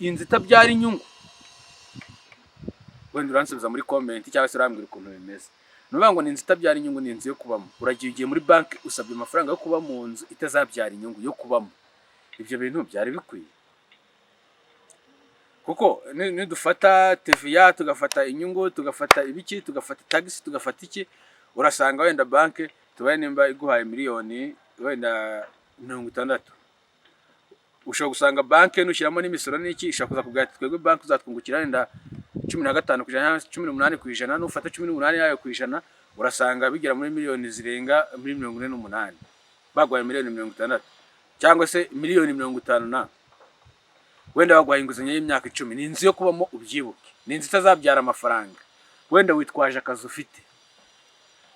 inzu itabyara inyungu? Wenda uransubiza muri comment cyangwa se urambwira ukuntu bimeze. Ni ukuvuga ngo ni inzu itabyara inyungu, ni inzu yo kubamo. Uragiye, ugiye muri banki, usabye amafaranga yo kuba mu nzu itazabyara inyungu yo kubamo. Ibyo bintu byari bikwiye? Kuko nidufata TVA, tugafata inyungu, tugafata ibiki, tugafata tax, tugafata iki, urasanga wenda banki, tubaye nimba iguhaye miliyoni wenda 60, ushobora gusanga banki nushyiramo n'imisoro n'iki, ishobora kuza kubwira ati: "Twebwe banki uzatwungukira wenda 15% cyangwa 18%." Nufata 18 yayo ku ijana, urasanga bigera muri miliyoni zirenga muri 48. Baguhaye miliyoni 60 cyangwa se miliyoni 50, na wenda baguhaye inguzanyo y'imyaka 10. Ni inzu yo kubamo, ubyibuke, ni inzu itazabyara amafaranga. Wenda witwaje akazi ufite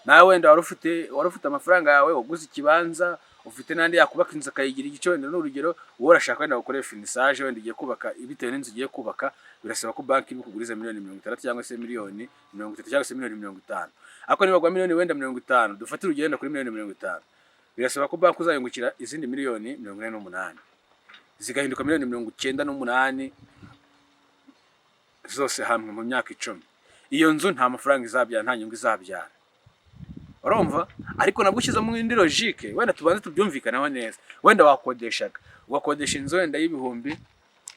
nawe, wenda wari ufite amafaranga yawe, waguze ikibanza, ufite n'andi yakubaka inzu akayigira igice. Wenda ni urugero, wowe urashaka wenda gukora finissage, wenda ugiye kubaka. Bitewe n'inzu ugiye kubaka, birasaba ko banki ibikuguriza miliyoni 60 cyangwa se miliyoni 30 cyangwa se miliyoni 50. Ariko niba baguha miliyoni wenda 50, dufate urugero wenda kuri miliyoni 50, birasaba ko banki uzayungukira izindi miliyoni 48, zigahinduka miliyoni 98 zose hamwe mu myaka 10. Iyo nzu nta mafaranga izabyara, nta nyungu izabyara, urumva? Ariko nabwo ushyizemo indi logique, wenda tubanze tubyumvikaneho neza. Wenda wakodeshaga, ugakodesha inzu wenda y'ibihumbi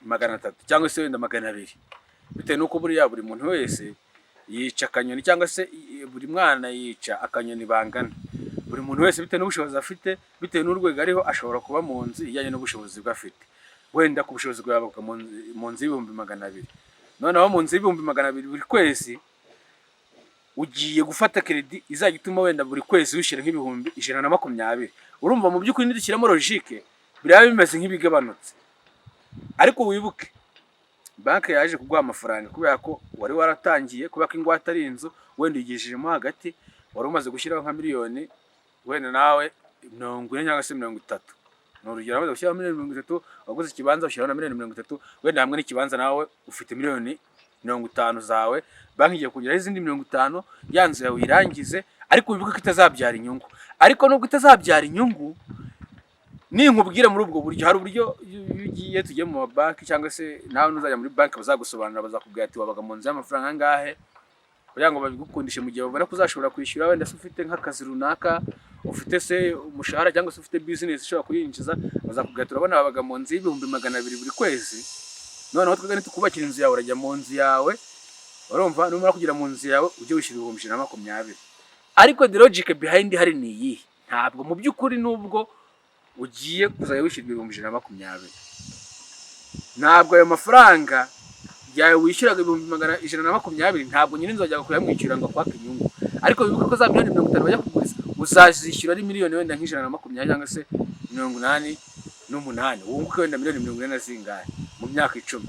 300 cyangwa se wenda 200, bitewe n'uko buriya buri muntu wese yica akanyoni, cyangwa se buri mwana yica akanyoni bangana. Buri muntu wese, bitewe n'ubushobozi afite, bitewe n'urwego ariho, ashobora kuba mu nzu ijyanye n'ubushobozi bwe afite. Wenda ku bushobozi bwawe mu nzu y'ibihumbi 200. Noneho mu nzu y'ibihumbi 200 buri kwezi, ugiye gufata crédit izajya ituma wenda buri kwezi wishyura nk'ibihumbi 120. Urumva mu by'ukuri nidushyiramo logique, biraba bimeze nk'ibigabanutse. Ariko wibuke, banki yaje kuguha amafaranga kubera ko wari waratangiye, kubera ko ingwate ari inzu, wenda uyigejejemo hagati, wari umaze gushyiraho nka miliyoni wenda nawe 40 cyangwa se 30, ni urugero. Wamaze gushyiraho miliyoni 30, waguze ikibanza ushyiraho na miliyoni 30, wenda hamwe n'ikibanza nawe ufite miliyoni 50 zawe. Banki igiye kugeraho izindi 50, ya nzu yawe uyirangize. Ariko wibuke ko itazabyara inyungu. Ariko nubwo itazabyara inyungu, ninkubwira muri ubwo buryo, hari uburyo iyo ugiye, tugiye mu mabanki cyangwa se nawe nuzajya muri banki, bazagusobanurira, bazakubwira ati: "Wabaga mu nzu y'amafaranga angahe?" kugira ngo babigukundishe mu gihe babona ko uzashobora kwishyura. Wenda se ufite nk'akazi runaka, ufite se umushahara, cyangwa se ufite business ishobora kuyinjiza, bazakubwira: "Turabona wabaga mu nzu y'ibihumbi 200 buri kwezi. Noneho twebwe nitukubakira inzu yawe, urajya mu nzu yawe, urumva, numara kugera mu nzu yawe ujye wishyura ibihumbi 120." Ariko the logic behind hari ni iyihe? Ntabwo mu by'ukuri, nubwo ugiye kuzajya wishyura ibihumbi 120, ntabwo ayo mafaranga yawe wishyuraga ibihumbi 120, ntabwo nyir'inzu wajyaga kuyamwishyura ngo akwake inyungu. Ariko wibuke ko za miliyoni 50 bajya kuguriza, uzazishyura ari miliyoni wenda nka 120 cyangwa se 88, wunguke wenda miliyoni 40 na zingahe mu myaka 10.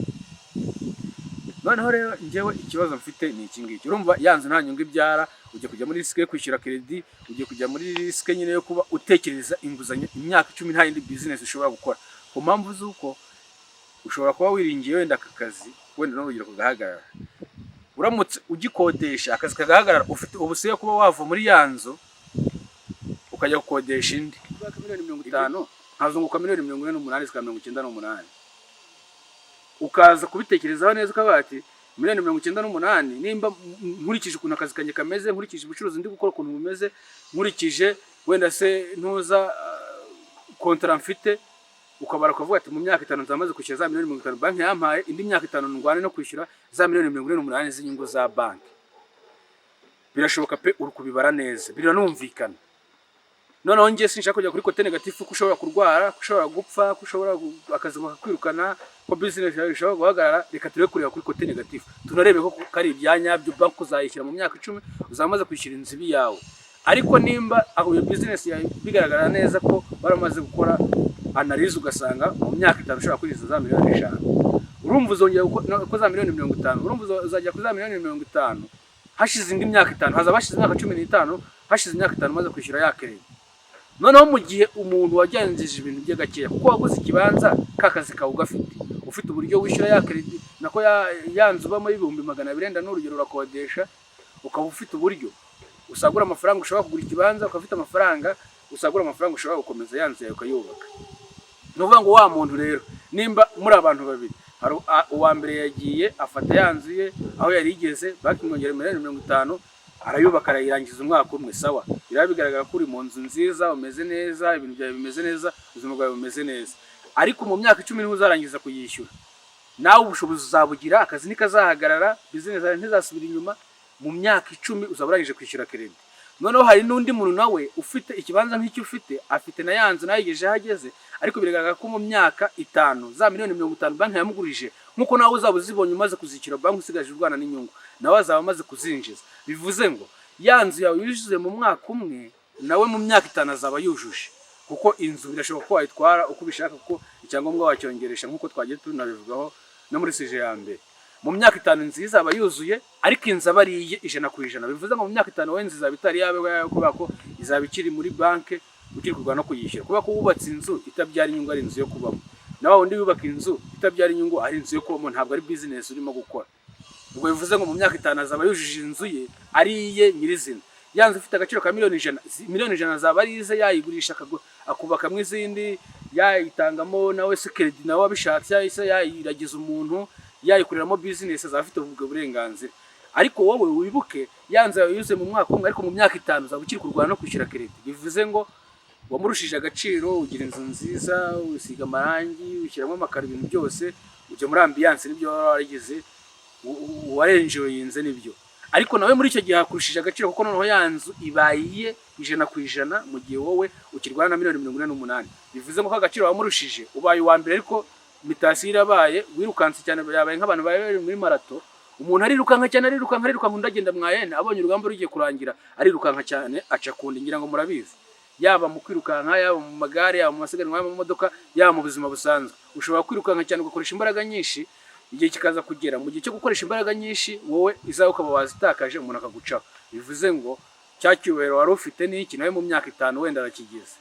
Noneho rero njyewe ikibazo mfite ni iki ngiki. Urumva, ya nzu nta nyungu ibyara, ugiye kujya muri risque yo kwishyura crédit, ugiye kujya muri risque nyine yo kuba utekereza inguzanyo imyaka 10, nta yindi business ushobora gukora, ku mpamvu z'uko ushobora kuba wiringiye wenda aka kazi, wenda n'urugero kagahagarara. Uramutse ugikodesha, akazi kagahagarara, ufite ubusiye kuba wava muri ya nzu ukajya gukodesha indi. Miliyoni 50, nkazunguka miliyoni 48, zikaba 98. Ukaza kubitekerezaho neza, ukavuga ati: "Miliyoni 98, nimba nkurikije ukuntu akazi kanjye kameze, nkurikije ubucuruzi ndi gukora ukuntu bumeze, nkurikije wenda se ntuza contrat mfite," ukabara ukavuga ati: "Mu myaka 5 nzamaze kwishyura za miliyoni 50 banki yampaye, indi myaka 5 ndwane no kwishyura za miliyoni 48 z'inyungu za banki." Birashoboka pe, uri kubibara neza, biranumvikana. Noneho njye sinshaka kujya kuri côté négatif, ko ushobora kurwara, ko ushobora gupfa, ko ushobora akazi bakakwirukana, ko business yawe ishobora guhagarara. Reka turebe kureba kuri côté négatif, tunarebe ko kari ibya nyabyo. Banki uzayishyura mu myaka 10, uzaba umaze kwishyura inzu ibi yawe. Ariko nimba aho iyo business yawe bigaragara neza ko baramaze gukora analyse, ugasanga mu myaka 5 ushobora kwinjiza za miliyoni 5, urumva uzongera ko za miliyoni 50, urumva uzajya kuri za miliyoni 50 hashize indi myaka 5, hazaba hashize imyaka 15, hashize imyaka 5 umaze kwishyura ya crédit. Noneho mu gihe umuntu wajyanjije ibintu bye gakeya, kuko waguze ikibanza, ka kazi kawe ugafite, ufite uburyo wishyura ya crédit, nako ya nzu ubamo y'ibihumbi 200, wenda n'urugero urakodesha, ukaba ufite uburyo usagura amafaranga ushobora kugura ikibanza, ukaba ufite amafaranga usagura, amafaranga ushobora gukomeza ya nzu yawe ukayubaka. Ni ukuvuga ngo wa muntu rero, nimba muri abantu babiri, Hari uwa mbere yagiye afata ya nzu ye aho yari igeze, banki imwongera miliyoni 50, arayubaka, arayirangiza umwaka umwe. Sawa, biraba bigaragara ko uri mu nzu nziza, umeze neza, ibintu byawe bimeze neza, ubuzima bwawe bumeze neza. Ariko mu myaka 10 niho uzarangiza kuyishyura. Nawe ubushobozi uzabugira, akazi ntikazahagarara, business yawe ntizasubira inyuma. Mu myaka 10 uzaba urangije kwishyura crédit. Noneho hari n'undi muntu nawe ufite ikibanza nk'icyo ufite, afite na ya nzu, nayo yigejeje aho ageze, ariko biragaragara ko mu myaka 5 za miliyoni 50 banki yamugurije, nk'uko nawe uzaba uzibonye umaze kuzishyura banki, usigaje urwana n'inyungu, nawe azaba amaze kuzinjiza. Bivuze ngo ya nzu yawe yuzuye mu mwaka umwe, nawe mu myaka 5 azaba yujuje, kuko inzu birashoboka ko wayitwara uko ubishaka, kuko icyangombwa wacyongeresha, nk'uko twagiye tunabivugaho no muri sujet ya mbere. Mu myaka 5 inzu izaba yuzuye, ariko inzu aba ari iye 100%. Bivuze ngo mu myaka 5 wowe inzu izaba itari yawe yawe, kubera ko izaba ikiri muri banki, ukiri kurwana no kuyishyura, kubera ko wubatse inzu itabyara inyungu ari inzu yo kubamo, na wa wundi yubaka inzu itabyara inyungu ari inzu yo kubamo, ntabwo ari business urimo gukora. Ubwo bivuze ngo mu myaka 5 azaba yujuje inzu ye, ari iye nyirizina. Ya nzu ifite agaciro ka miliyoni 100, miliyoni 100 azaba ari ize, yayigurisha akubakamo izindi, yayitangamo nawe se crédit nawe abishatse, yahise yayiragiza umuntu, yayikoreramo business, azaba afite ubwo burenganzira. Ariko wowe wibuke, ya nzu yawe yuzuye mu mwaka umwe, ariko mu myaka 5 uzaba ukiri kurwana no kwishyura crédit. Bivuze ngo wamurushije agaciro, ugira inzu nziza, usiga amarangi, ushyiramo amakaro, ibintu byose, ujya muri ambiance, nibyo waba warigize, warenjoyinze nibyo. Ariko nawe muri icyo gihe hakurushije agaciro, kuko noneho ya nzu ibaye iye 100%, mu gihe wowe ukirwana na miliyoni 48. Bivuze ngo ko agaciro wamurushije, ubaye uwa mbere, ariko mutation irabaye, wirukanse cyane, yabaye nk'abantu bari muri marathon. Umuntu arirukanka cyane, arirukanka, arirukanka, undi agenda mwayene, abonye urugamba rugiye kurangira arirukanka cyane aca kundi. Ngira ngo murabizi, yaba mu kwirukanka, yaba mu magare, yaba mu masiganwa y'amamodoka, yaba mu buzima busanzwe, ushobora kwirukanka cyane ugakoresha imbaraga nyinshi, igihe kikaza kugera mu gihe cyo gukoresha imbaraga nyinshi, wowe izawe ukaba wazitakaje, umuntu akagucaho. Bivuze ngo cya cyubahiro wari ufite n'iki, nawe mu myaka 5 wenda arakigeze.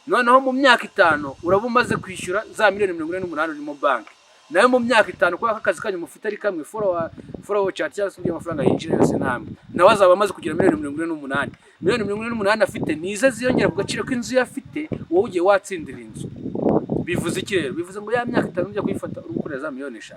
Noneho mu myaka 5 uraba umaze kwishyura za miliyoni 48 urimo banki. Nawe mu myaka 5, kubera ko akazi kanyu mufite ari kamwe, flow chart cyangwa se uburyo amafaranga yinjira yose namwe, nawe azaba amaze kugira miliyoni 48. Miliyoni 48 afite nize ziyongera ku gaciro k'inzu ye afite, wowe ugiye watsindira inzu. Bivuze iki rero? Bivuze ngo ya myaka 5 ujya kuyifata uri gukorera za miliyoni 5,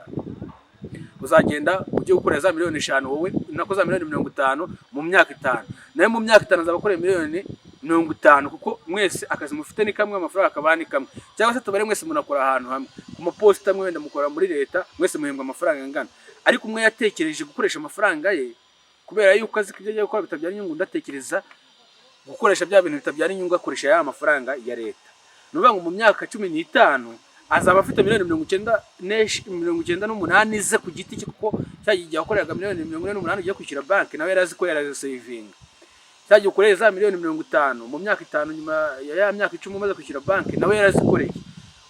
uzagenda ujye gukorera za miliyoni 5 wowe, nako za miliyoni 50 mu myaka 5, nawe mu myaka 5 azaba akoreye miliyoni 50, kuko mwese akazi mufite ni kamwe, amafaranga akaba ni kamwe. Cyangwa se tubare mwese munakora ahantu hamwe ku maposita amwe, wenda mukora muri leta, mwese muhembwa amafaranga angana, ariko umwe yatekereje gukoresha amafaranga ye kubera yuko azi ko ibyo agiye gukora bitabyara inyungu, ndatekereza gukoresha bya bintu bitabyara inyungu, akoresha ya mafaranga ya leta. Ni ukuvuga ngo mu myaka 15 azaba afite miliyoni 98 ze ku giti cye, kuko cya gihe yakoreraga miliyoni 48 ugiye kwishyura banki, nawe yari azi ko yarazisavinga. Cya gihe ukoreye za miliyoni 50 mu myaka 5 nyuma ya ya myaka 10 umaze kwishyura banki, nawe yarazikoreye.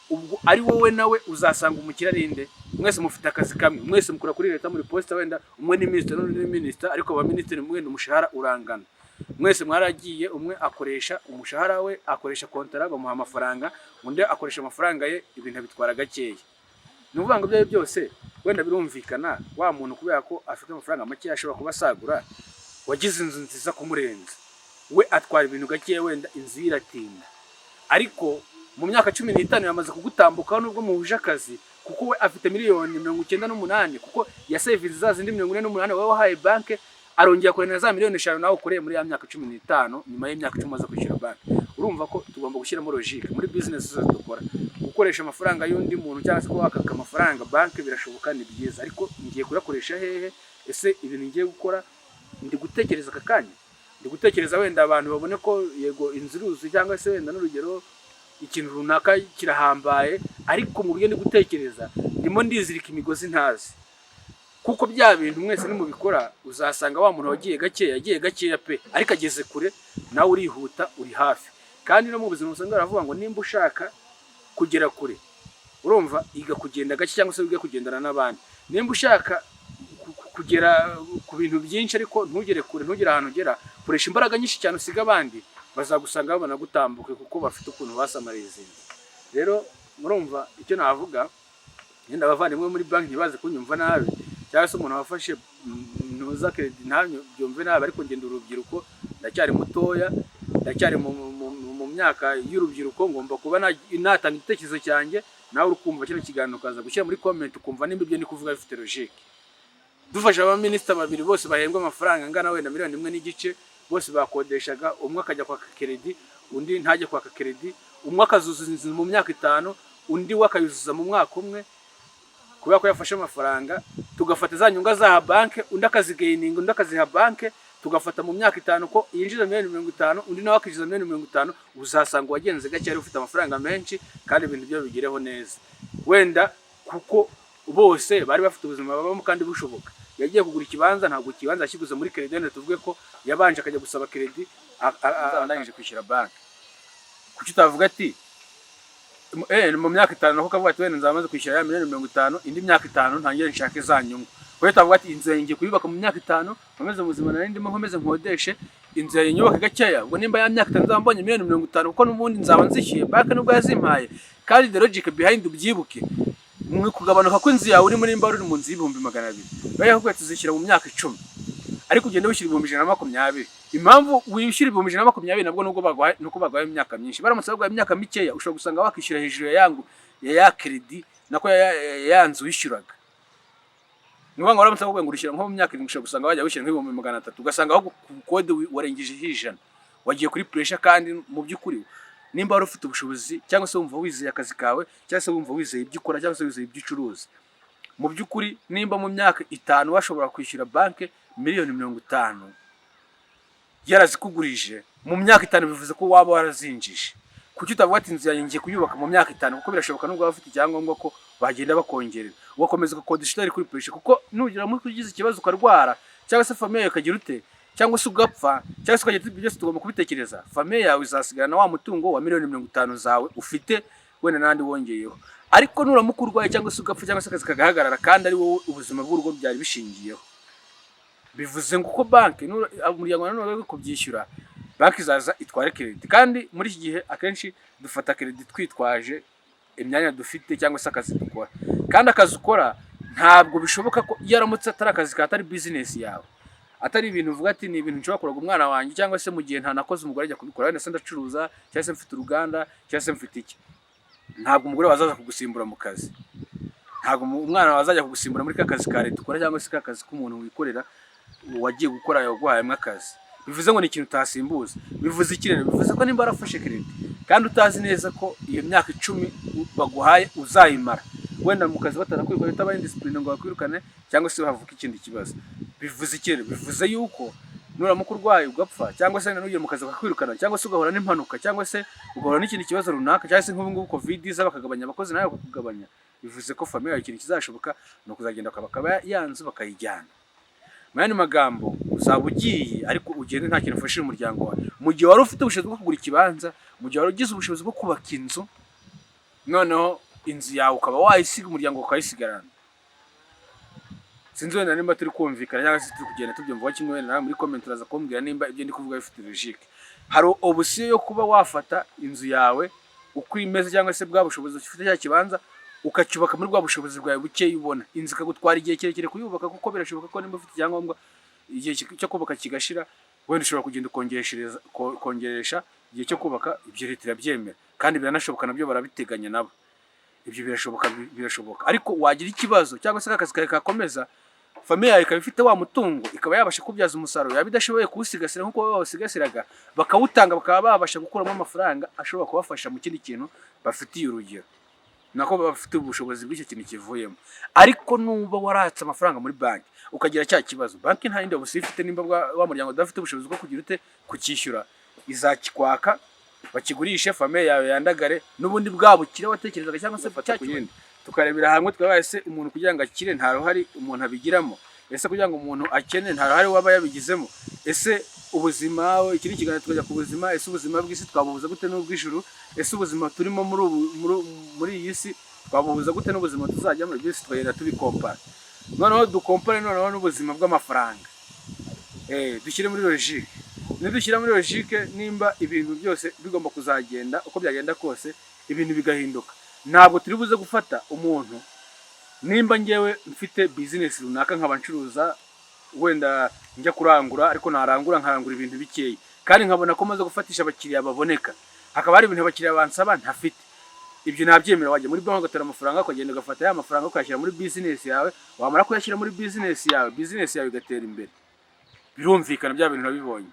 Ubwo ari wowe nawe uzasanga umukire ari nde? Mwese mufite akazi kamwe, mwese mukora kuri leta, muri posita, wenda umwe ni minisitiri n'undi ni minisita, ariko aba minisitiri mwenda umushahara urangana. Mwese mwaragiye, umwe akoresha umushahara we, akoresha kontara bamuha amafaranga, undi akoresha amafaranga ye, ibintu abitwara gakeya. Ni ukuvuga ngo ibyo ari byo byose wenda birumvikana, wa muntu kubera ko afite amafaranga make ashobora kuba asagura wagize inzu nziza kumurenza, we atwara ibintu gakeya, wenda inzu ye iratinda, ariko mu myaka 15 yamaze kugutambukaho nubwo muhuje akazi, kuko we afite miliyoni 98, kuko yasevinze za zindi 48 wowe wahaye banki, arongera akorera za miliyoni 5 nawe ukoreye muri ya myaka 15, nyuma y'imyaka 10 umaze kwishyura banki. Urumva ko tugomba gushyiramo logique muri business zose dukora. Gukoresha amafaranga y'undi muntu cyangwa se kuba wakaka amafaranga banki birashoboka, ni byiza, ariko ngiye kuyakoresha hehe? Ese ibintu ngiye gukora ndi gutekereza aka kanya, ndi gutekereza wenda abantu babone ko yego inzu iruzuye, cyangwa se wenda n'urugero ikintu runaka kirahambaye, ariko mu buryo ndi gutekereza ndimo ndizirika imigozi ntazi, kuko bya bintu mwese nimubikora uzasanga wa muntu wagiye gakeya yagiye gakeya pe, ariko ageze kure, nawe urihuta uri hafi. Kandi no mu buzima busanzwe baravuga ngo nimba ushaka kugera kure, urumva, iga kugenda gake cyangwa se wige kugendana n'abandi. Nimba ushaka kugera ku bintu byinshi ariko ntugere kure, ntugere ahantu ugera, koresha imbaraga nyinshi cyane usiga abandi, bazagusanga babona gutambuke, kuko bafite ukuntu basamarizinze. Rero murumva icyo navuga, yenda abavandimwe muri banki ntibaze kunyumva nabi, cyangwa se umuntu wafashe ntuza crédit ntabyumve nabi, ariko ngenda urubyiruko, ndacyari mutoya, ndacyari mu myaka y'urubyiruko, ngomba kuba natanga igitekerezo cyanjye. Nawe uri kumva kino kiganiro, ukaza gushyira muri comment, ukumva nimba ibyo ndi kuvuga bifite logique. Dufashe abaminisita babiri bose bahembwa amafaranga angana wenda miliyoni 1.5, bose bakodeshaga, umwe akajya kwaka crédit, undi ntajye kwaka crédit, umwe akazuzuza inzu mu myaka 5, undi we akayuzuza mu mwaka umwe kubera ko yafashe amafaranga, tugafata za nyungu azaha banke, undi akazigaininga, undi akaziha banke, tugafata mu myaka 5 ko yinjiza miliyoni 50, undi nawe akinjiza miliyoni 50, uzasanga uwagenze gake yari ufite amafaranga menshi kandi ibintu byo bigireho neza. Wenda kuko bose bari bafite ubuzima babamo kandi bushoboka. Yagiye kugura ikibanza, ntabwo ikibanza yakiguze muri crédit. Wenda tuvuge ko yabanje akajya gusaba crédit, arangije kwishyura banki. Kuki utavuga ati mu myaka 5, nako kavuga ati wenda nzaba maze kwishyura ya miliyoni 50, indi myaka 5 ntangire nshake za nyungu? Kuko utavuga ati inzu yanjye ngiye kuyubaka mu myaka 5, nkomeze mu buzima nari ndimo, nkomeze nkodeshe inzu yanjye, nyubake gakeya, ubwo nimba ya myaka 5 nzaba mbonye miliyoni 50, kuko n'ubundi nzaba nzishyuye banki nubwo yazimpaye. Kandi the logic behind, ubyibuke, mu kugabanuka kw'inzu yawe urimo, nimba uri mu nzu y'200 000, bari tuzishyura mu myaka 10, ariko ugenda wishyura 120 000. Impamvu wishyura 120 000 nabwo nubwo baguhaye, nuko baguhaye imyaka myinshi. Baramutse baguhaye imyaka mikeya, ushobora gusanga wakishyura hejuru ya yangu ya crédit, nako ya nzu wishyuraga. Ni ukuvuga ngo baramutse bakubwiye ngo urishyura nko mu myaka 7, ushobora gusanga wajya wishyura nk'300 000, ugasanga aho ku bukode warengejeho 100, wagiye kuri pressure. Kandi mu by'ukuri nimba wari ufite ubushobozi, cyangwa se wumva wizeye akazi kawe, cyangwa se wumva wizeye ibyo ukora, cyangwa se wizeye ibyo ucuruza, mu by'ukuri nimba mu myaka 5 washobora kwishyura banki miliyoni 50 yarazikugurije mu myaka 5, bivuze ko waba warazinjije. Kuki utavuga ati inzu yanjye ngiye kuyubaka mu myaka 5? Kuko birashoboka, nubwo waba ufite icyangombwa, ko bagenda bakongerera, ugakomeza ugakodesha utari kuri pressure. Kuko nugira muri ugize ikibazo ukarwara, cyangwa se famille yawe ikagira ute, cyangwa se ugapfa, cyangwa se ukagira, byose tugomba kubitekereza. Famille yawe izasigarana wa mutungo wa miliyoni 50 zawe ufite, wenda n'andi wongeyeho. Ariko nuramuka urwaye, cyangwa se ugapfa, cyangwa se akazi kagahagarara, kandi ari wowe ubuzima bw'urugo byari bishingiyeho, bivuze ngo uko banki umuryango nanone uri kubyishyura, banki izaza itware crédit. Kandi muri iki gihe akenshi dufata crédit twitwaje imyanya dufite cyangwa se akazi dukora. Kandi akazi ukora ntabwo bishoboka ko iyo aramutse atari akazi kawe, atari business yawe, atari ibintu uvuga ati ni ibintu nshobora kuraga umwana wanjye, cyangwa se mu gihe ntanakoze umugore ajya kubikora, wenda se ndacuruza, cyangwa se mfite uruganda, cyangwa se mfite iki, ntabwo umugore wazaza kugusimbura mu kazi, ntabwo umwana wazajya kugusimbura muri ka kazi ka leta ukora, cyangwa se ka kazi k'umuntu wikorera wagiye gukora yaguhayemo akazi. Bivuze ngo ni ikintu utasimbuza. Bivuze iki rero? Bivuze ko nimba warafashe crédit kandi utazi neza ko iyo myaka 10 baguhaye uzayimara, wenda mu kazi batanakwirukana, utabaye indiscipline ngo bakwirukane, cyangwa se havuka ikindi kibazo, bivuze iki rero? Bivuze yuko nuramuka urwaye ugapfa, cyangwa se nugiye mu kazi bakakwirukana, cyangwa se ugahura n'impanuka, cyangwa se ugahura n'ikindi kibazo runaka, cyangwa se nk'ubu ngubu Covid iza bakagabanya abakozi, nawe bakakugabanya, bivuze ko famille yawe ikintu kizashoboka ni ukuzagenda bakaba ya nzu bakayijyana. Mu yandi magambo, uzaba ugiye, ariko ugende nta kintu ufashije umuryango wawe, mu gihe wari ufite ubushobozi bwo kugura ikibanza, mu gihe wari ugize ubushobozi bwo kubaka inzu, noneho inzu yawe ukaba wayisiga, umuryango ukayisigarana. Sinzi wenda nimba turi kumvikana cyangwa se turi kugenda tubyumva kimwe. Wenda nawe muri comment uraza kumbwira nimba ibyo ndi kuvuga bifite logique. Hari option yo kuba wafata inzu yawe uko imeze, cyangwa se bwa bushobozi ufite, cya kibanza ukacyubaka muri bwa bushobozi bwawe bukeya ubona, inzu ikagutwara igihe kirekire kuyubaka, kuko birashoboka ko nimba ufite icyangombwa igihe cyo kubaka kigashira, wenda ushobora kugenda ukongereshereza kongeresha igihe cyo kubaka. Ibyo leta irabyemera kandi biranashoboka, nabyo barabiteganya nabo. Ibyo birashoboka, birashoboka. Ariko wagira ikibazo, cyangwa se akazi kawe kakomeza, famille yawe ikaba ifite wa mutungo, ikaba yabasha kubyaza umusaruro, yaba idashoboye kuwusigasira nk'uko wowe wawusigasiraga, bakawutanga, bakaba babasha gukuramo amafaranga ashobora kubafasha mu kindi kintu bafitiye urugero, nako bafite ubushobozi bw'icyo kintu kivuyemo. Ariko nuba waratse amafaranga muri banki, ukagira cya kibazo, banki nta yindi option ifite. Nimba wa muryango udafite ubushobozi bwo kugira ute, kucyishyura, izakikwaka bakigurishe, famille yawe yandagare n'ubundi bwa bukire watekerezaga, cyangwa se cya kindi. Tukarebera hamwe twabaye se umuntu kugira ngo akire nta ruhare umuntu abigiramo? Ese kugira ngo umuntu akene nta ruhare waba yabigizemo? Ese ubuzima, iki ni ikiganiro tukajya ku buzima, ese ubuzima bw'isi twabuhuza gute n'ubw'ijuru? Ese ubuzima turimo muri ubu muri iyi si twabuhuza gute n'ubuzima tuzajyamo? Byose tukagenda tubikompara, noneho dukompare noneho n'ubuzima bw'amafaranga. Dushyire muri logique. Nidushyira muri logique, nimba ibintu byose bigomba kuzagenda uko byagenda kose, ibintu bigahinduka, ntabwo turi buze gufata umuntu. Nimba ngewe mfite business runaka, nkaba ncuruza, wenda njya kurangura, ariko narangura nkarangura ibintu bikeya, kandi nkabona ko maze gufatisha abakiriya baboneka, hakaba hari ibintu abakiriya bansaba ntafite. Ibyo nabyemera. Wajya muri banki ugatora amafaranga, ukagenda ugafata ya mafaranga ukayashyira muri business yawe. Wamara kuyashyira muri business yawe, business yawe igatera imbere. Birumvikana, bya bintu nabibonye.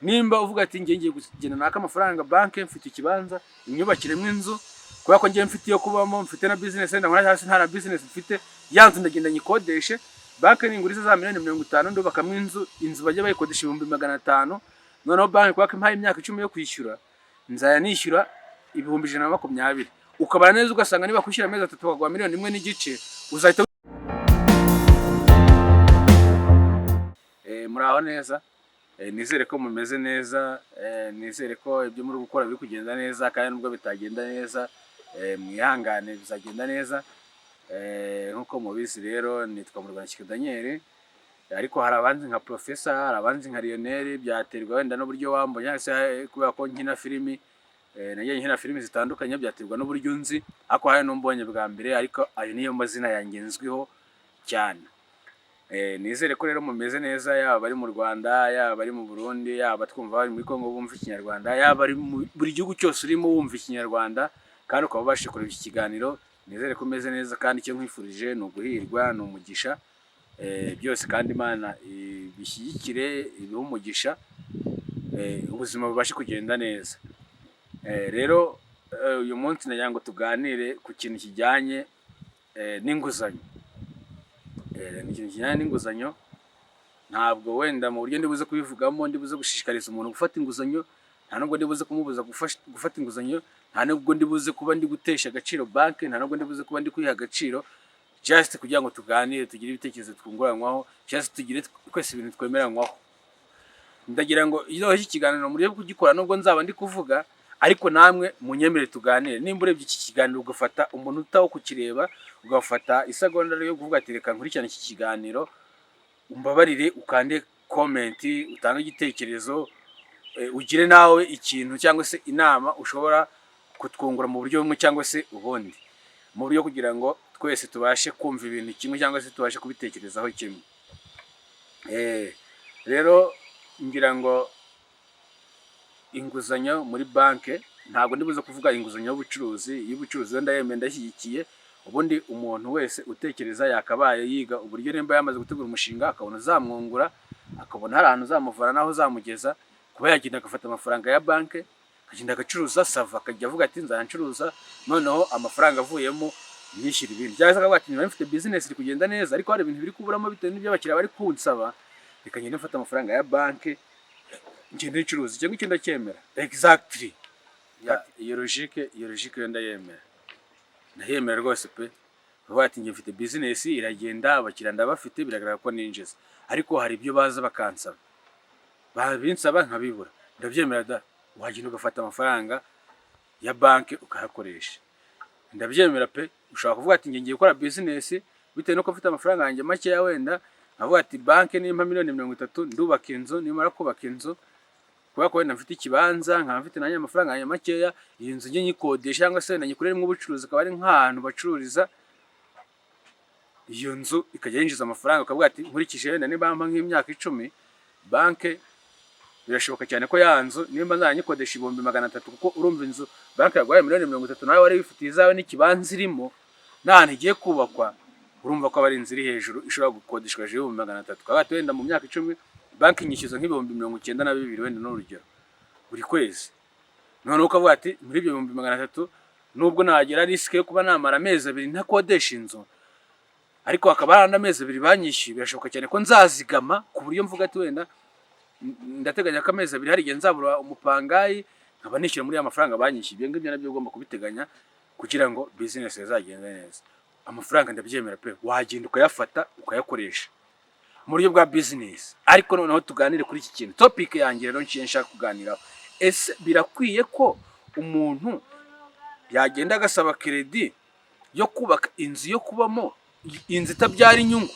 Nimba uvuga ati: "Ngiye kugenda naka amafaranga banki, mfite ikibanza, inyubakiremo inzu, kubera ko ngiye mfite iyo kubamo, mfite na business wenda nkora, hasi nta na business mfite, ya nzu ndagenda nyikodeshe, banki ninguriza za miliyoni 50, ndubakamo inzu, inzu bajya bayikodesha 500,000. Noneho banki kubera ko impaye imyaka 10 yo kwishyura, nzajya nishyura 120,000." Ukabara neza ugasanga niba kwishyura amezi 3 bakaguha miliyoni 1.5, uzahita. Muraho neza. Nizere ko mumeze neza. Nizere ko ibyo muri gukora biri kugenda neza, kandi nubwo bitagenda neza, mwihangane, bizagenda neza. Nk'uko mubizi rero, nitwa Murwanashyaka Daniel, ariko hari abanzi nka Professor, hari abanzi nka Lionel, byaterwa wenda n'uburyo wambonye, cyangwa se kubera ko nkina filimi, nagiye nkina filimi zitandukanye, byaterwa n'uburyo unzi, ariko hari n'umbonye bwa mbere, ariko ayo niyo mazina yanjye nzwiho cyane. Nizere ko rero mumeze neza, yaba bari mu Rwanda, yaba bari mu Burundi, yaba twumva bari muri Congo bumva Ikinyarwanda, yaba ari mu buri gihugu cyose urimo wumva Ikinyarwanda kandi ukaba ubashije kureba iki kiganiro, nizere ko umeze neza. Kandi icyo nkwifurije ni uguhirwa, ni umugisha, byose, kandi Imana ibishyigikire, ibihe umugisha, ubuzima bubashe kugenda neza. Rero uyu munsi nagira ngo tuganire ku kintu kijyanye n'inguzanyo. Ni ikintu kijyanye n'inguzanyo. Ntabwo wenda mu buryo ndibuze kubivugamo ndibuze gushishikariza umuntu gufata inguzanyo, nta nubwo ndibuze kumubuza gufata inguzanyo, nta nubwo ndibuze kuba ndi gutesha agaciro banki, nta nubwo ndibuze kuba ndi kwiha agaciro, just kugira ngo tuganire, tugire ibitekerezo twunguranwaho, just tugire twese ibintu twemeranywaho. Ndagira ngo iyo iki kiganiro muri kugikora, nubwo nzaba ndi kuvuga, ariko namwe munyemere tuganire. Nimba urebye iki kiganiro ugafata umunota wo kukireba, ugafata isegonda yo kuvuga ati: "Reka nkurikirane iki kiganiro," umbabarire ukande comment, utange igitekerezo, ugire nawe ikintu cyangwa se inama ushobora kutwungura mu buryo bumwe cyangwa se ubundi, mu buryo kugira ngo twese tubashe kumva ibintu kimwe cyangwa se tubashe kubitekerezaho kimwe. Rero ngira ngo inguzanyo muri banki, ntabwo ndibuze kuvuga inguzanyo y'ubucuruzi. Y'ubucuruzi yo ndayemeye, ndashyigikiye. Ubundi umuntu wese utekereza yakabaye yiga uburyo, nimba yamaze gutegura umushinga, akabona uzamwungura, akabona hari ahantu uzamuvana n'aho uzamugeza, kuba yagenda agafata amafaranga ya banki, akagenda agacuruza sava, akajya avuga ati: "Nzancuruza, noneho amafaranga avuyemo nyishyura ibindi," cyangwa se akavuga ati: "Niba mfite business iri kugenda neza, ariko hari ibintu biri kuburamo bitewe n'ibyo abakiriya bari kunsaba, reka ngende mfate amafaranga ya banki ngende ncuruza." Icyo ngicyo ndacyemera. Exactly. Iyo logique yo ndayemera, ndayemera rwose pe. Bavuga ati: "Njye mfite business iragenda, abakiriya ndabafite, biragaragara ko ninjiza, ariko hari ibyo baza bakansaba, babinsaba nkabibura." Ndabyemera da. Wagenda ugafata amafaranga ya banki ukayakoresha, ndabyemera pe. Ushobora kuvuga ati: "Njye ngiye gukora business, bitewe nuko mfite amafaranga yanjye makeya, wenda nkavuga ati banki nimpa miliyoni 30 ndubaka inzu. Nimara kubaka inzu, kubera ko wenda mfite ikibanza, nkaba mfite nanjye amafaranga yanjye makeya, iyi nzu njye nyikodesha cyangwa se wenda nyikoreremo ubucuruzi, akaba ari nk'ahantu bacururiza, iyo nzu ikajya yinjiza amafaranga." Ukavuga ati: "Nkurikije wenda niba mpa nk'imyaka 10 banki, birashoboka cyane ko ya nzu nimba nzajya nyikodesha 300,000," kuko urumva inzu banki yaguhaye miliyoni 30, nawe wari wifitiye izawe n'ikibanza irimo n'ahantu igiye kubakwa, urumva ko aba ari inzu iri hejuru ishobora gukodeshwa hejuru y'300,000. Ukaba wati: "Wenda mu myaka 10 banki inyishyuza nk'ibihumbi 92,000," wenda n'urugero, "buri kwezi." Noneho ukavuga ati: "Muri ibyo 300,000, nubwo nagira risk yo kuba namara amezi 2 ntakodesha inzu, ariko hakaba hari andi amezi 2 banyishyuye, birashoboka cyane ko nzazigama ku buryo mvuga ati wenda ndateganya ko amezi 2 hari igihe nzabura umupangayi, nkaba nishyura muri ya mafaranga banyishyuye." Ibyo ngibyo nabyo ugomba kubiteganya kugira ngo business izagende neza. Amafaranga ndabyemera pe, wagenda ukayafata ukayakoresha mu buryo bwa business. Ariko noneho tuganire kuri iki kintu. Topic yanjye rero nshiye nshaka kuganiraho: ese birakwiye ko umuntu yagenda agasaba crédit yo kubaka inzu yo kubamo, inzu itabyara inyungu?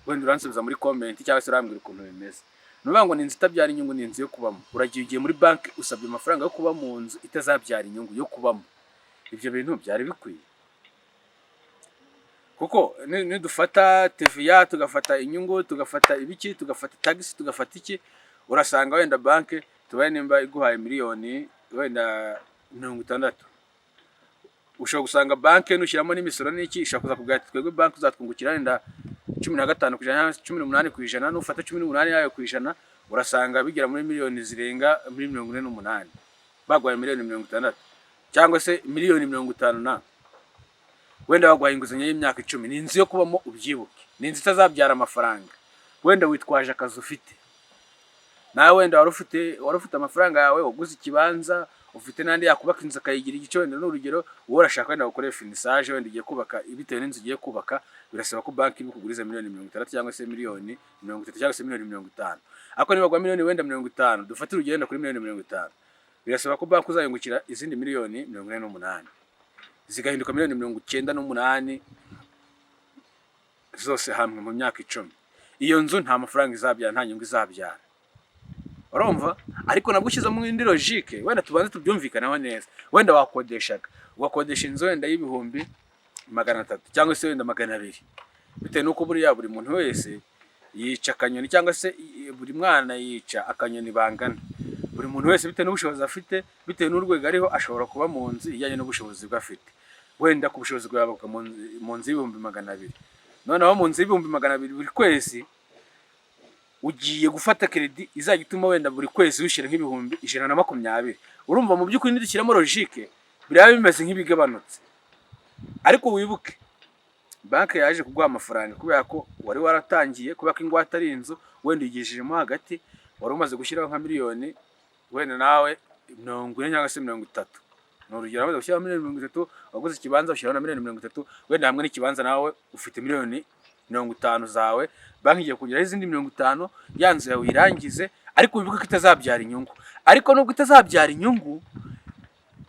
Wenda uransubiza muri comment cyangwa se urambwira ukuntu bimeze. Ni ukuvuga ngo ni inzu itabyara inyungu, ni inzu yo kubamo. Uragiye, ugiye muri banki, usabye amafaranga yo kuba mu nzu itazabyara inyungu yo kubamo. Ibyo bintu byari bikwiye? Kuko nidufata TVA, tugafata inyungu, tugafata ibiki, tugafata tax, tugafata iki, urasanga wenda banki tubaye nimba iguhaye miliyoni wenda 60. Ushobora gusanga banki nushyiramo n'imisoro n'iki, ishobora kuza kubwira ati: "Twebwe banki uzatwungukira wenda 15% cyangwa 18%." Nufata 18 yayo ku ijana, urasanga bigera muri miliyoni zirenga muri 48. Baguhaye miliyoni 60 cyangwa se miliyoni 50 na wenda baguhaye inguzanyo y'imyaka 10. Ni inzu yo kubamo, ubyibuke, ni inzu itazabyara amafaranga. Wenda witwaje akazi ufite nawe, wenda wari ufite amafaranga yawe, waguze ikibanza, ufite n'andi yakubaka inzu akayigira igice. Wenda ni urugero, wowe urashaka wenda gukora finissage, wenda ugiye kubaka. Bitewe n'inzu ugiye kubaka, birasaba ko banki ibikuguriza miliyoni 60 cyangwa se miliyoni 30 cyangwa se miliyoni 50. Ariko niba baguha miliyoni wenda 50, dufate urugero wenda kuri miliyoni 50, birasaba ko banki uzayungukira izindi miliyoni 48, zigahinduka miliyoni 98 zose hamwe mu myaka 10. Iyo nzu nta mafaranga izabyara, nta nyungu izabyara, urumva? Ariko nabwo ushyizemo indi logique, wenda tubanze tubyumvikaneho neza. Wenda wakodeshaga, ugakodesha inzu wenda y'ibihumbi 300 cyangwa se wenda 200, bitewe n'uko buriya buri muntu wese yica akanyoni, cyangwa se buri mwana yica akanyoni bangana. Buri muntu wese, bitewe n'ubushobozi afite, bitewe n'urwego ariho, ashobora kuba mu nzu ijyanye n'ubushobozi bwe afite. Wenda ku bushobozi bwawe bavuga mu nzu y'ibihumbi 200. Noneho mu nzu y'ibihumbi 200 buri kwezi ugiye gufata crédit izajya ituma wenda buri kwezi wishyura nk'ibihumbi 120. Urumva mu by'ukuri nidushyiramo logique, biraba bimeze nk'ibigabanutse. Ariko wibuke, banki yaje kuguha amafaranga kubera ko wari waratangiye, kubera ko ingwate ari inzu, wenda uyigejejemo hagati, wari umaze gushyiraho nka miliyoni wenda nawe 40 cyangwa se 30. Ni urugero, wamaze gushyiraho miliyoni 30, waguze ikibanza ushyiraho na miliyoni 30, wenda hamwe n'ikibanza nawe ufite miliyoni 50 zawe. Banki igiye kugeraho izindi 50, ya nzu yawe uyirangize. Ariko wibuke ko itazabyara inyungu. Ariko nubwo itazabyara inyungu,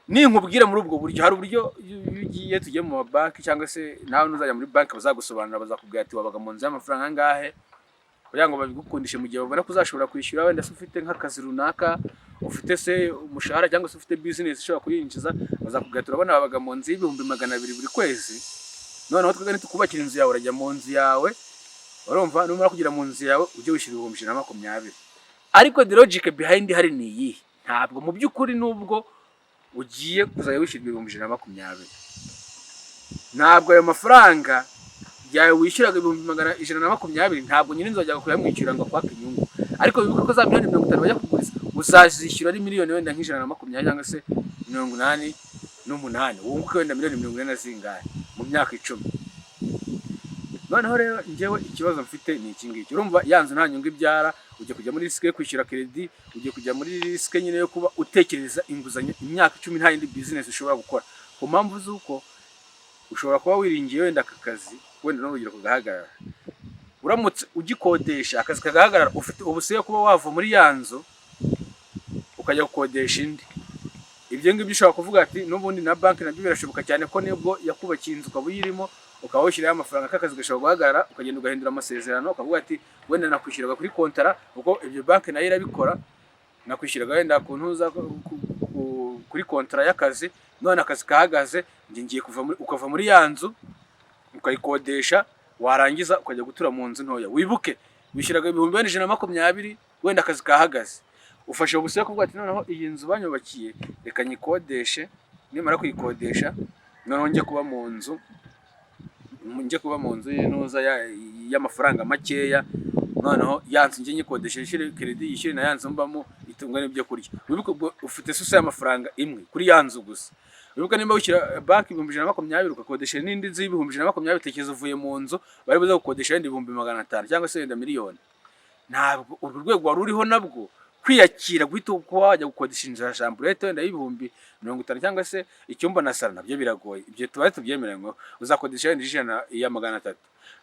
ninkubwira muri ubwo buryo, hari uburyo iyo ugiye, tugiye mu mabanki cyangwa se nawe nuzajya muri banki, bazagusobanurira, bazakubwira ati: "Wabaga mu nzu y'amafaranga angahe?" kugira ngo babigukundishe mu gihe babona ko uzashobora kwishyura. Wenda se ufite nk'akazi runaka, ufite se umushahara, cyangwa se ufite business ishobora kuyinjiza, bazakubwira: "Turabona wabaga mu nzu y'ibihumbi 200 buri kwezi. Noneho twebwe nitukubakira inzu yawe, urajya mu nzu yawe, urumva, numara kugera mu nzu yawe ujye wishyura ibihumbi 120." Ariko the logic behind hari ni iyihe? Ntabwo mu by'ukuri, nubwo ugiye kuzajya wishyura ibihumbi 120, ntabwo ayo mafaranga yawe wishyuraga ibihumbi 120, ntabwo nyir'inzu wajyaga kuyamwishyura ngo akwake inyungu. Ariko wibuke ko za miliyoni 50 bajya kuguriza, uzazishyura ari miliyoni wenda nka 120 cyangwa se 88, wunguke wenda miliyoni 40 na zingahe mu myaka 10. Noneho rero njyewe ikibazo mfite ni iki ngiki. Urumva, ya nzu nta nyungu ibyara, ugiye kujya muri risque yo kwishyura crédit, ugiye kujya muri risque nyine yo kuba utekereza inguzanyo imyaka 10, nta yindi business ushobora gukora, ku mpamvu z'uko ushobora kuba wiringiye wenda aka kazi, wenda n'urugero kagahagarara. Uramutse ugikodesha, akazi kagahagarara, ufite ubuse kuba wava muri ya nzu ukajya gukodesha indi. Ibyo ngibyo ushobora kuvuga ati n'ubundi na banki nabyo birashoboka cyane ko nibwo yakubakiye inzu ukaba uyirimo, ukaba wishyiraho amafaranga, k'akazi gashobora guhagarara, ukagenda ugahindura amasezerano, ukavuga ati: "Wenda nakwishyuraga kuri kontara," kuko ibyo banki nayo irabikora, "nakwishyuraga wenda ku ntuza kuri kontara y'akazi, none akazi kahagaze, njye ngiye kuva muri." Ukava muri ya nzu ukayikodesha, warangiza ukajya gutura mu nzu ntoya. Wibuke wishyuraga ibihumbi wenda 120, wenda akazi kahagaze, ufashe ubusabe kuvuga ati: "Noneho iyi nzu banyubakiye reka nyikodeshe, nimara kuyikodesha noneho njye kuba mu nzu y'intuza y'amafaranga makeya. Noneho ya nzu njye nyikodesha, yishyure crédit, yishyure na ya nzu mbamo, itungwe n'ibyo kurya." Wibuke ubwo ufite source y'amafaranga imwe kuri ya nzu gusa. Wibuke nimba wishyura banki ibihumbi 120, ugakodesha n'indi nzu y'ibihumbi 120, tekereza uvuye mu nzu bari buze gukodesha wenda ibihumbi 500 cyangwa se wenda miliyoni. Ntabwo urwo rwego wari uriho nabwo kwiyakira guhita kuba wajya gukodesha inzu ya chambrette wenda y'ibihumbi 50 cyangwa se icyumba na salon, nabyo biragoye. Ibyo tubaye tubyemeranyweho, uzakodesha wenda ijana iya 300.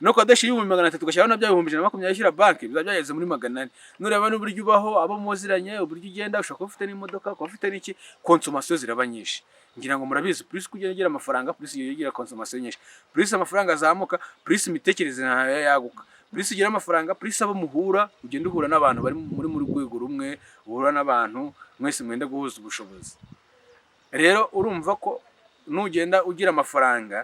Nukodesha ibihumbi 300, ugashyiraho na bya bihumbi 120 ushyira banki, bizaba byageze muri 400. Nureba n'uburyo ubaho, abo muziranye, uburyo ugenda, ushobora kuba ufite n'imodoka, ukaba ufite n'iki, consommation ziraba nyinshi. Ngira ngo murabizi, plus kugenda ugira amafaranga, plus ugenda ugira consommation nyinshi, plus amafaranga azamuka, plus imitekerereze nayo yaguka, plus ugira amafaranga, plus abo muhura, ugenda uhura n'abantu bari muri rwego rumwe, uhura n'abantu mwese mwenda guhuza ubushobozi. Rero urumva ko nugenda ugira amafaranga,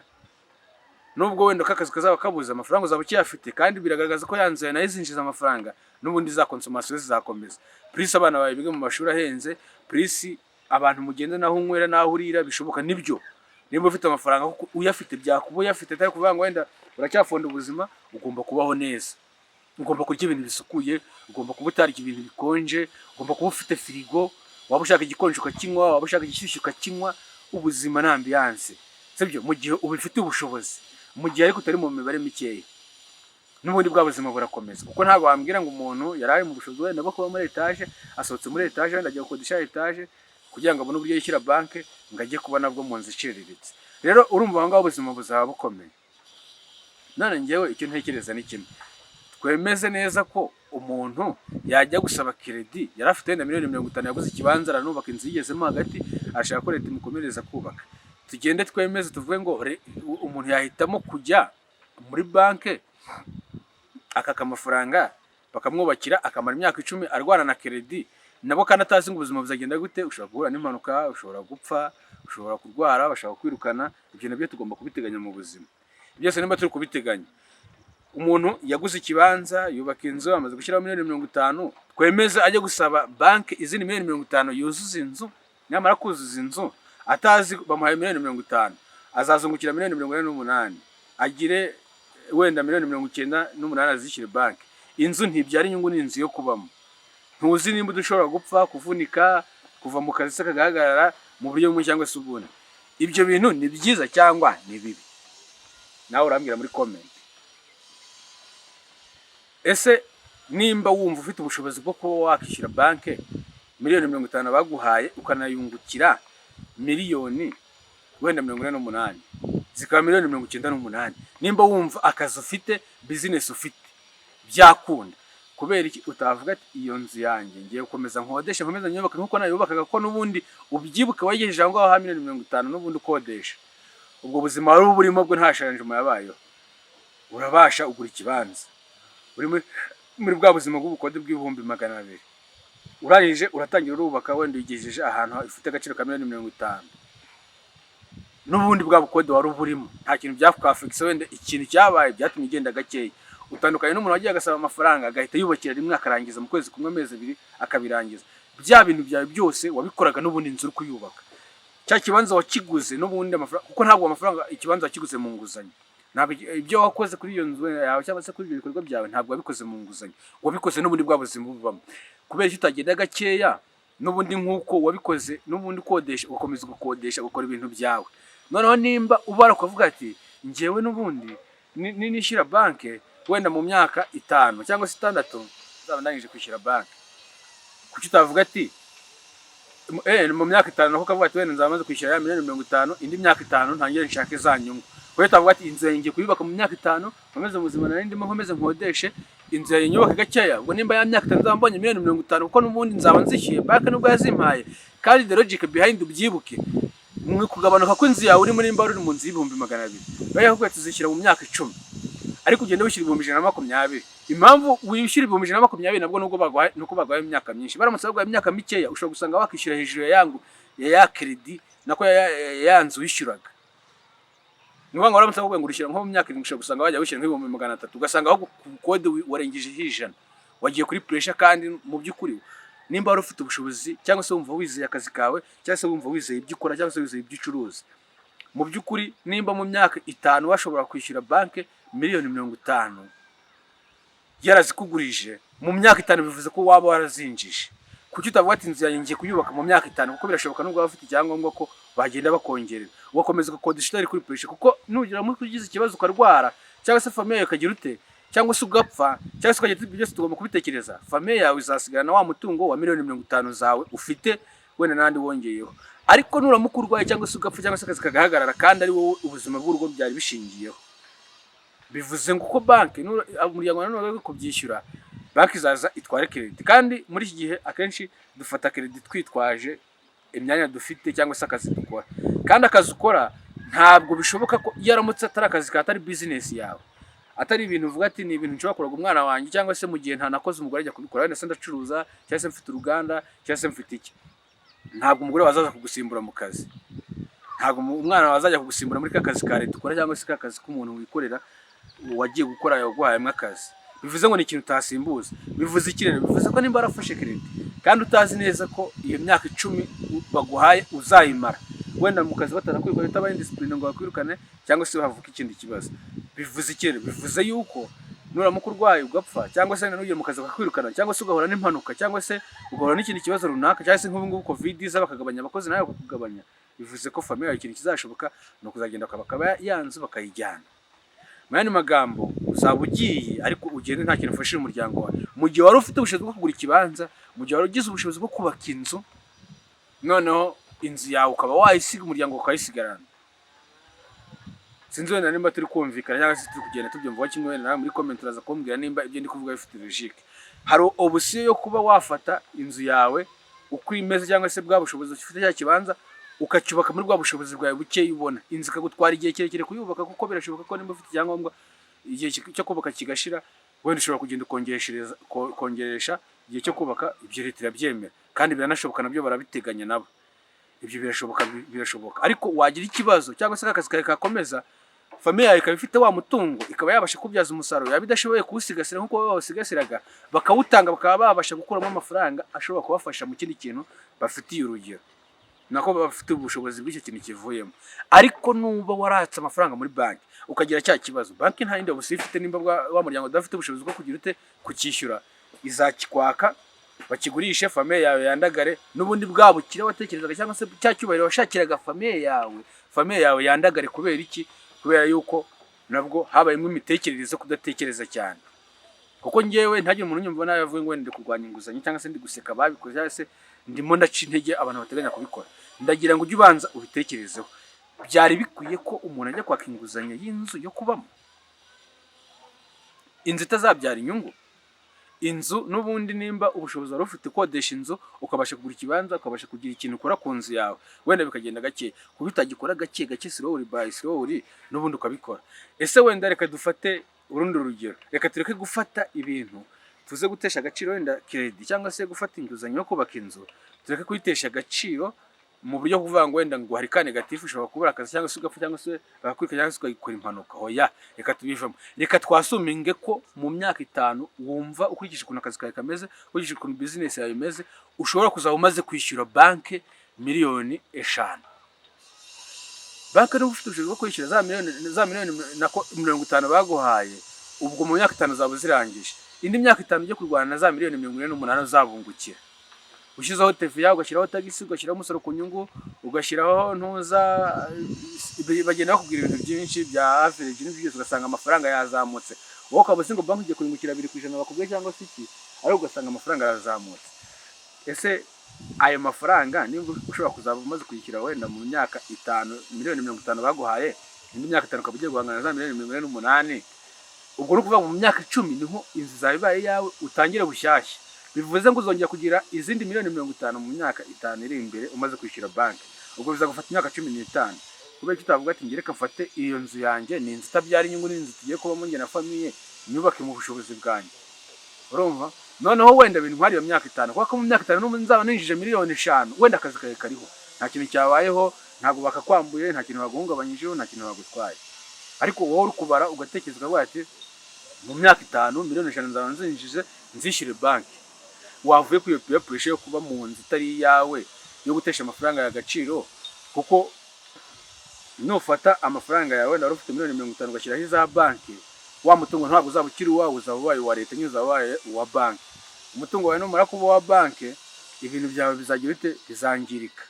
nubwo wenda ko akazi kazaba kabuze, amafaranga uzaba ukiyafite, kandi biragaragaza ko ya nzu yawe nayo izinjiza amafaranga, n'ubundi za consommation zizakomeza, plus abana bawe biga mu mashuri ahenze, plus abantu mugenda, naho unywera n'aho urira bishoboka. Nibyo Nimba ufite amafaranga kuko uyafite, byakuba uyafite, atari kuvuga ngo wenda uracyafonda ubuzima, ugomba kubaho neza, ugomba kurya ibintu bisukuye, ugomba kuba utarya ibintu bikonje, ugomba kuba ufite firigo, waba ushaka igikonje ukakinywa, waba ushaka igishyushye ukakinywa. Ubuzima ni ambiance, sibyo? Mu gihe ubifitiye ubushobozi, mu gihe ariko utari mu mibare mikeya, n'ubundi bwa buzima burakomeza, kuko ntabwo wambwira ngo umuntu yari ari mu bushobozi wenda bwo kuba muri etaje, asohotse muri etaje, wenda agiye gukodesha etaje kugira ngo abone uburyo yishyura banki, ngo ajye kuba nabwo mu nzu iciriritse. Rero urumva aho ngaho ubuzima buzaba bukomeye. None njyewe icyo ntekereza ni kimwe: twemeze neza ko umuntu yajya gusaba crédit, yari afite wenda miliyoni 50, yaguze ikibanza, aranubaka inzu yigezemo hagati, arashaka ko leta imukomereza kubaka. Tugende twemeze tuvuge ngo umuntu yahitamo kujya muri banki akaka amafaranga bakamwubakira, akamara imyaka 10 arwana na crédit nabo, kandi atazi ngo ubuzima buzagenda gute. Ushobora guhura n'impanuka, ushobora gupfa, ushobora kurwara, bashobora kwirukana. Ibyo nabyo tugomba kubiteganya mu buzima byose. Nimba turi kubiteganya, umuntu yaguze ikibanza, yubaka inzu, amaze gushyiraho miliyoni 50, twemeze ajya gusaba banki izindi miliyoni 50 yuzuza inzu. Namara kuzuza inzu, atazi bamuhaye miliyoni 50, azazungukira miliyoni 48, agire wenda miliyoni 98 azishyure banki. Inzu ntibyara inyungu, ni inzu yo kubamo. Ntuzi nimba ushobora gupfa, kuvunika, kuva mu kazi se kagahagarara mu buryo bumwe cyangwa se ubundi. Ibyo bintu ni byiza cyangwa ni bibi? Nawe urambwira muri comment. Ese nimba wumva ufite ubushobozi bwo kuba wakishyura banki miliyoni 50 baguhaye, ukanayungukira miliyoni wenda 48, zikaba miliyoni 98, nimba wumva akazi ufite, business ufite byakunda, kubera iki utavuga ati: "Iyo nzu yanjye ngiye gukomeza nkodesha, nkomeza nyubaka nk'uko nayubakaga"? Ko n'ubundi ubyibuke wayigejeje aho ngaho ha miliyoni 50, n'ubundi ukodesha. Ubwo buzima wari burimo bwo nta changement yabayeho. Urabasha ugura ikibanza, uri muri bwa buzima bw'ubukode bw'ibihumbi 200, urangije uratangira urubaka, wenda uyigejeje ahantu ifite agaciro ka miliyoni 50. N'ubundi bwa bukode wari uburimo, nta kintu byakwaffectise. Wenda ikintu cyabaye byatumye ugenda gakeya. Utandukanye n'umuntu wagiye agasaba amafaranga, agahita yubakira rimwe, akarangiza mu kwezi kumwe, amezi 2 akabirangiza. Bya bintu byawe byose wabikoraga n'ubundi inzu uri kuyubaka, cya kibanza wakiguze n'ubundi amafaranga, kuko ntabwo amafaranga ikibanza wakiguze mu nguzanyo. Ntabwo ibyo wakoze kuri iyo nzu yawe cyangwa se kuri ibyo bikorwa byawe, ntabwo wabikoze mu nguzanyo, wabikoze n'ubundi bwa buzima bubamo. Kubera icyo utagenda gakeya n'ubundi nk'uko wabikoze n'ubundi ukodesha, ugakomeza ugakodesha, ugakora ibintu byawe? Noneho nimba ubara ukavuga ati: "Njyewe n'ubundi nishyura banki wenda mu myaka 5 cyangwa se 6 nzaba ndangije kwishyura banki", kuki utavuga ati mu myaka 5 nako ukavuga ati: "Wenda nzaba maze kwishyura ya miliyoni 50, indi myaka 5 ntangire nshake za nyungu"? Kuki utavuga ati: "Inzu yanjye ngiye kuyubaka mu myaka 5, nkomeze mu buzima nari ndimo, nkomeze nkodeshe, inzu yanjye nyubake gakeya, ubwo nimba ya myaka 5 nzaba mbonye miliyoni 50, kuko n'ubundi nzaba nzishyuye banki nubwo yazimpaye"? Kandi the logic behind, ubyibuke, mu kugabanuka kw'inzu yawe urimo, nimba uri mu nzu y'ibihumbi 200, bari bakubwira tuzishyura mu myaka 10, ariko ugenda wishyura 120,000. Impamvu wishyura 120,000 nabwo nubwo baguhaye, nuko baguhaye imyaka myinshi. Baramutse baguhaye imyaka mikeya, ushobora gusanga wakishyura hejuru ya yangu ya crédit, nako ya nzu wishyuraga. Ni ukuvuga ngo baramutse bakubwiye ngo urishyura nko mu myaka 7, ushobora gusanga wajya wishyura nk'ibihumbi 300, ugasanga aho ku bukode warengejeho 100, wagiye kuri pressure. Kandi mu by'ukuri nimba wari ufite ubushobozi, cyangwa se wumva wizeye akazi kawe, cyangwa se wumva wizeye ibyo ukora, cyangwa se wizeye ibyo ucuruza, mu by'ukuri nimba mu myaka 5 washobora kwishyura banki miliyoni 50 yarazikugurije mu myaka 5, bivuze ko waba warazinjije. Kuki utavuga ati: "Inzu yanjye ngiye kuyubaka mu myaka 5"? Kuko birashoboka, nubwo waba ufite icyangombwa, ko bagenda bakongerera, ugakomeza ugakodesha utari kuri pressure. Kuko nugera muri ugize ikibazo, ukarwara, cyangwa se famille yawe ikagira ute, cyangwa se ugapfa, cyangwa se ukagira, byose tugomba kubitekereza. Famille yawe izasigarana wa mutungo wa miliyoni 50 zawe ufite, wenda n'andi wongeyeho. Ariko nuramuka urwaye, cyangwa se ugapfa, cyangwa se akazi kagahagarara, kandi ari wowe ubuzima bw'urugo byari bishingiyeho, bivuze ngo uko banki umuryango nanone uri kubyishyura, banki izaza itware crédit. Kandi muri iki gihe akenshi dufata crédit twitwaje imyanya dufite cyangwa se akazi dukora. Kandi akazi ukora ntabwo bishoboka ko iyo aramutse atari akazi kawe, atari business yawe, atari ibintu uvuga ati: "Ni ibintu nshobora kuraga umwana wanjye, cyangwa se mu gihe ntanakoze umugore ajya kubikora, wenda se ndacuruza, cyangwa se mfite uruganda, cyangwa se mfite iki", ntabwo umugore wazaza kugusimbura mu kazi, ntabwo umwana wazajya kugusimbura muri ka kazi ka leta ukora, cyangwa se ka kazi k'umuntu wikorera wagiye gukora yaguhayemo akazi. Bivuze ngo ni ikintu utasimbuza. Bivuze iki rero? Bivuze ko nimba warafashe crédit kandi utazi neza ko iyo myaka 10 baguhaye uzayimara, Wenda mu kazi batanakwirukana, utabaye indiscipline ngo bakwirukane, cyangwa se havuka ikindi kibazo. Bivuze iki rero? Bivuze yuko nuramuka urwaye ugapfa, cyangwa se nugiye mu kazi bakakwirukana, cyangwa se ugahura n'impanuka, cyangwa se ugahura n'ikindi kibazo runaka, cyangwa se nk'ubu ngubu COVID iza bakagabanya abakozi, nawe bakakugabanya, bivuze ko famille yawe ikintu kizashoboka ni ukuzagenda bakaba ya nzu bakayijyana. Mu yandi magambo, uzaba ugiye ariko ugende nta kintu ufashije umuryango wawe, mu gihe wari ufite ubushobozi bwo kugura ikibanza, mu gihe wari ugize ubushobozi bwo kubaka inzu, noneho inzu yawe ukaba wayisiga, umuryango ukayisigarana. Sinzi wenda nimba turi kumvikana cyangwa se turi kugenda tubyumva kimwe. Wenda nawe muri comment uraza kumbwira nimba ibyo ndi kuvuga bifite logique. Hari option yo kuba wafata inzu yawe uko imeze, cyangwa se bwa bushobozi ufite, cya kibanza ukacyubaka muri bwa bushobozi bwawe bukeya ubona, inzu ikagutwara igihe kirekire kuyubaka, kuko birashoboka ko nimba ufite icyangombwa igihe cyo kubaka kigashira, wenda ushobora kugenda ukongereshereza kongeresha igihe cyo kubaka. Ibyo leta irabyemera kandi biranashoboka, nabyo barabiteganya nabo. Ibyo birashoboka, birashoboka. Ariko wagira ikibazo cyangwa se akazi kawe kakomeza, famille yawe ikaba ifite wa mutungo, ikaba yabasha kubyaza umusaruro, yaba idashoboye kuwusigasira nk'uko wowe wawusigasiraga, bakawutanga, bakaba babasha gukuramo amafaranga ashobora kubafasha mu kindi kintu bafitiye urugero, nako bafite ubushobozi bw'icyo kintu kivuyemo. Ariko nuba waratse amafaranga muri banki, ukagira cya kibazo, banki nta yindi option ifite. Nimba wa muryango udafite ubushobozi bwo kugira ute kucyishyura, izakikwaka bakigurishe, famille yawe yandagare. N'ubundi bwa bukire watekerezaga cyangwa se cya cyubahiro washakiraga famille yawe, famille yawe yandagare. Kubera iki? Kubera yuko nabwo habayemo imitekerereze yo kudatekereza cyane. Kuko njyewe ntagire umuntu unyumva nabi avuge ngo wenda ndi kurwanya inguzanyo, cyangwa se ndi guseka ababikoze, cyangwa se ndimo ndaca intege abantu bateganya kubikora. Ndagira ngo ujye ubanza ubitekerezeho. Byari bikwiye ko umuntu ajya kwaka inguzanyo y'inzu yo kubamo, inzu itazabyara inyungu, inzu n'ubundi nimba ubushobozi wari ufite ukodesha inzu, ukabasha kugura ikibanza, ukabasha kugira ikintu ukora ku nzu yawe, wenda bikagenda gake, kuba utagikora gake gake, slowly by slowly, n'ubundi ukabikora. Ese wenda reka dufate urundi rugero, reka tureke gufata ibintu tuze gutesha agaciro, wenda crédit cyangwa se gufata inguzanyo yo kubaka inzu, tureke kuyitesha agaciro mu buryo bwo kuvuga ngo wenda ngo hari ka négatif, ushobora kubura akazi, cyangwa se ugapfa, cyangwa se bakakwika, cyangwa se ugakora impanuka. Hoya, reka tubivemo. Reka twassuminge ko mu myaka 5, wumva ukurikije ukuntu akazi kawe kameze, ukurikije ukuntu business yawe imeze, ushobora kuzaba umaze kwishyura banki miliyoni 5. Banki niba ufite ubushobozi bwo kwishyura za miliyoni nako 50 baguhaye, ubwo mu myaka 5 zaba uzirangije. Indi myaka 5 ujye kurwana na za miliyoni 48 uzabungukira, ushyizeho TVA, ugashyiraho tax, ugashyiraho umusoro ku nyungu, ugashyiraho ntuza, bagenda bakubwira ibintu byinshi bya average n'ibyo byose, ugasanga amafaranga yazamutse. Wowe ukaba uzi ngo banki igiye kuyungukira 2% bakubwiye cyangwa se iki, ariko ugasanga amafaranga arazamutse. Ese ayo mafaranga, niba ushobora kuzaba umaze kuyishyura wenda mu myaka 5 miliyoni 50 baguhaye, indi myaka 5 ukaba ugiye guhangana na za miliyoni 48, ubwo ni ukuvuga ngo mu myaka 10 niho inzu zawe ibaye iyawe, utangire bushyashya. Bivuze ngo uzongera kugira izindi miliyoni 50 mu myaka 5 iri imbere umaze kwishyura banki. Ubwo bizagufata imyaka 15. Kubera ko utavuga ati: "Ngereka mfate iyo nzu yanjye, ni inzu itabyara inyungu, ni inzu tugiye kubamo njye na famille, nyubake mu bushobozi bwanjye." Urumva noneho wenda bintwara iyo myaka 5, kuko mu myaka 5 n'ubu nzaba ninjije miliyoni 5, wenda akazi kawe kariho, nta kintu cyabayeho, ntabwo bakakwambuye, nta kintu baguhungabanyijeho, nta kintu bagutwaye. Ariko wowe uri kubara ugatekereza ukavuga ati: "Mu myaka 5 miliyoni 5 nzaba nzinjije, nzishyure banki." Wavuye kuri iyo peer pressure yo kuba mu nzu itari iyawe, yo gutesha amafaranga y'agaciro? Kuko nufata amafaranga yawe, wenda wari ufite miliyoni 50, ugashyiraho iza banki, wa mutungo ntabwo uzaba ukiri uwawe, uzaba ubaye uwa leta nyine, uzaba ubaye uwa banki. Umutungo wawe numara kuba uwa banki, ibintu byawe bizagira bite? Bizangirika,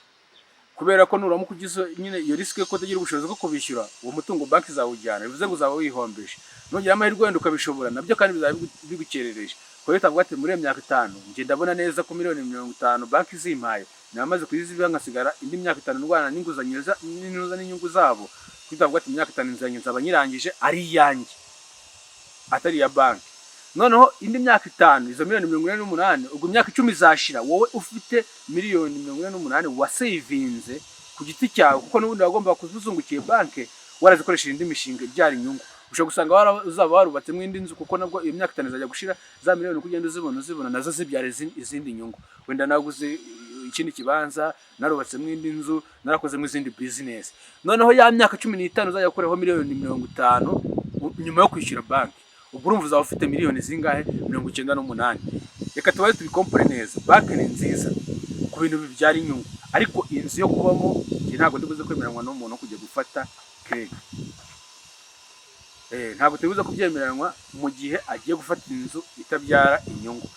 kubera ko nuramuka ugize nyine iyo risque yo kutagira ubushobozi bwo kubishyura, uwo mutungo banki izawujyana. Bivuze ngo uzaba wihombeje. Nugira amahirwe wenda ukabishobora, nabyo kandi bizaba bigukerereje. Kuko utavuga ati: "Muri iyo myaka 5 njye ndabona neza ko miliyoni 50 banki zimpaye namaze kuyiziba, nkasigara indi myaka 5 ndwana n'inguzanyo n'intuza n'inyungu zabo." Kuko ati: "Mu myaka 5 inzu yanjye nzaba nyirangije ari iyanjye, atari iya banki." Noneho indi myaka 5 izo miliyoni 48, ubwo imyaka 10 izashira wowe ufite miliyoni 48 wasavinze ku giti cyawe, kuko n'ubundi wagomba kuzungukiye banki warazikoresheje indi mishinga ibyara inyungu. Ushobora gusanga uzaba warubatsemo indi nzu, kuko nabwo iyo myaka 5 izajya gushira za miliyoni uko ugenda uzibona uzibona nazo zibyara izindi nyungu. Wenda naguze ikindi kibanza, narubatsemo indi nzu, narakozemo izindi business. Noneho ya myaka 15 uzajya gukoraho miliyoni 50 nyuma yo kwishyura banki, ubwo urumva uzaba ufite miliyoni zingahe? 98. Reka tubaze tubicompare neza. Banki ni nziza ku bintu bibyara inyungu, ariko inzu yo kubamo Njye ntabwo ndibuze kwemeranywa n'umuntu kujya gufata crédit. Ntabwo tubuze kubyemeranywa mu gihe agiye gufata inzu itabyara inyungu.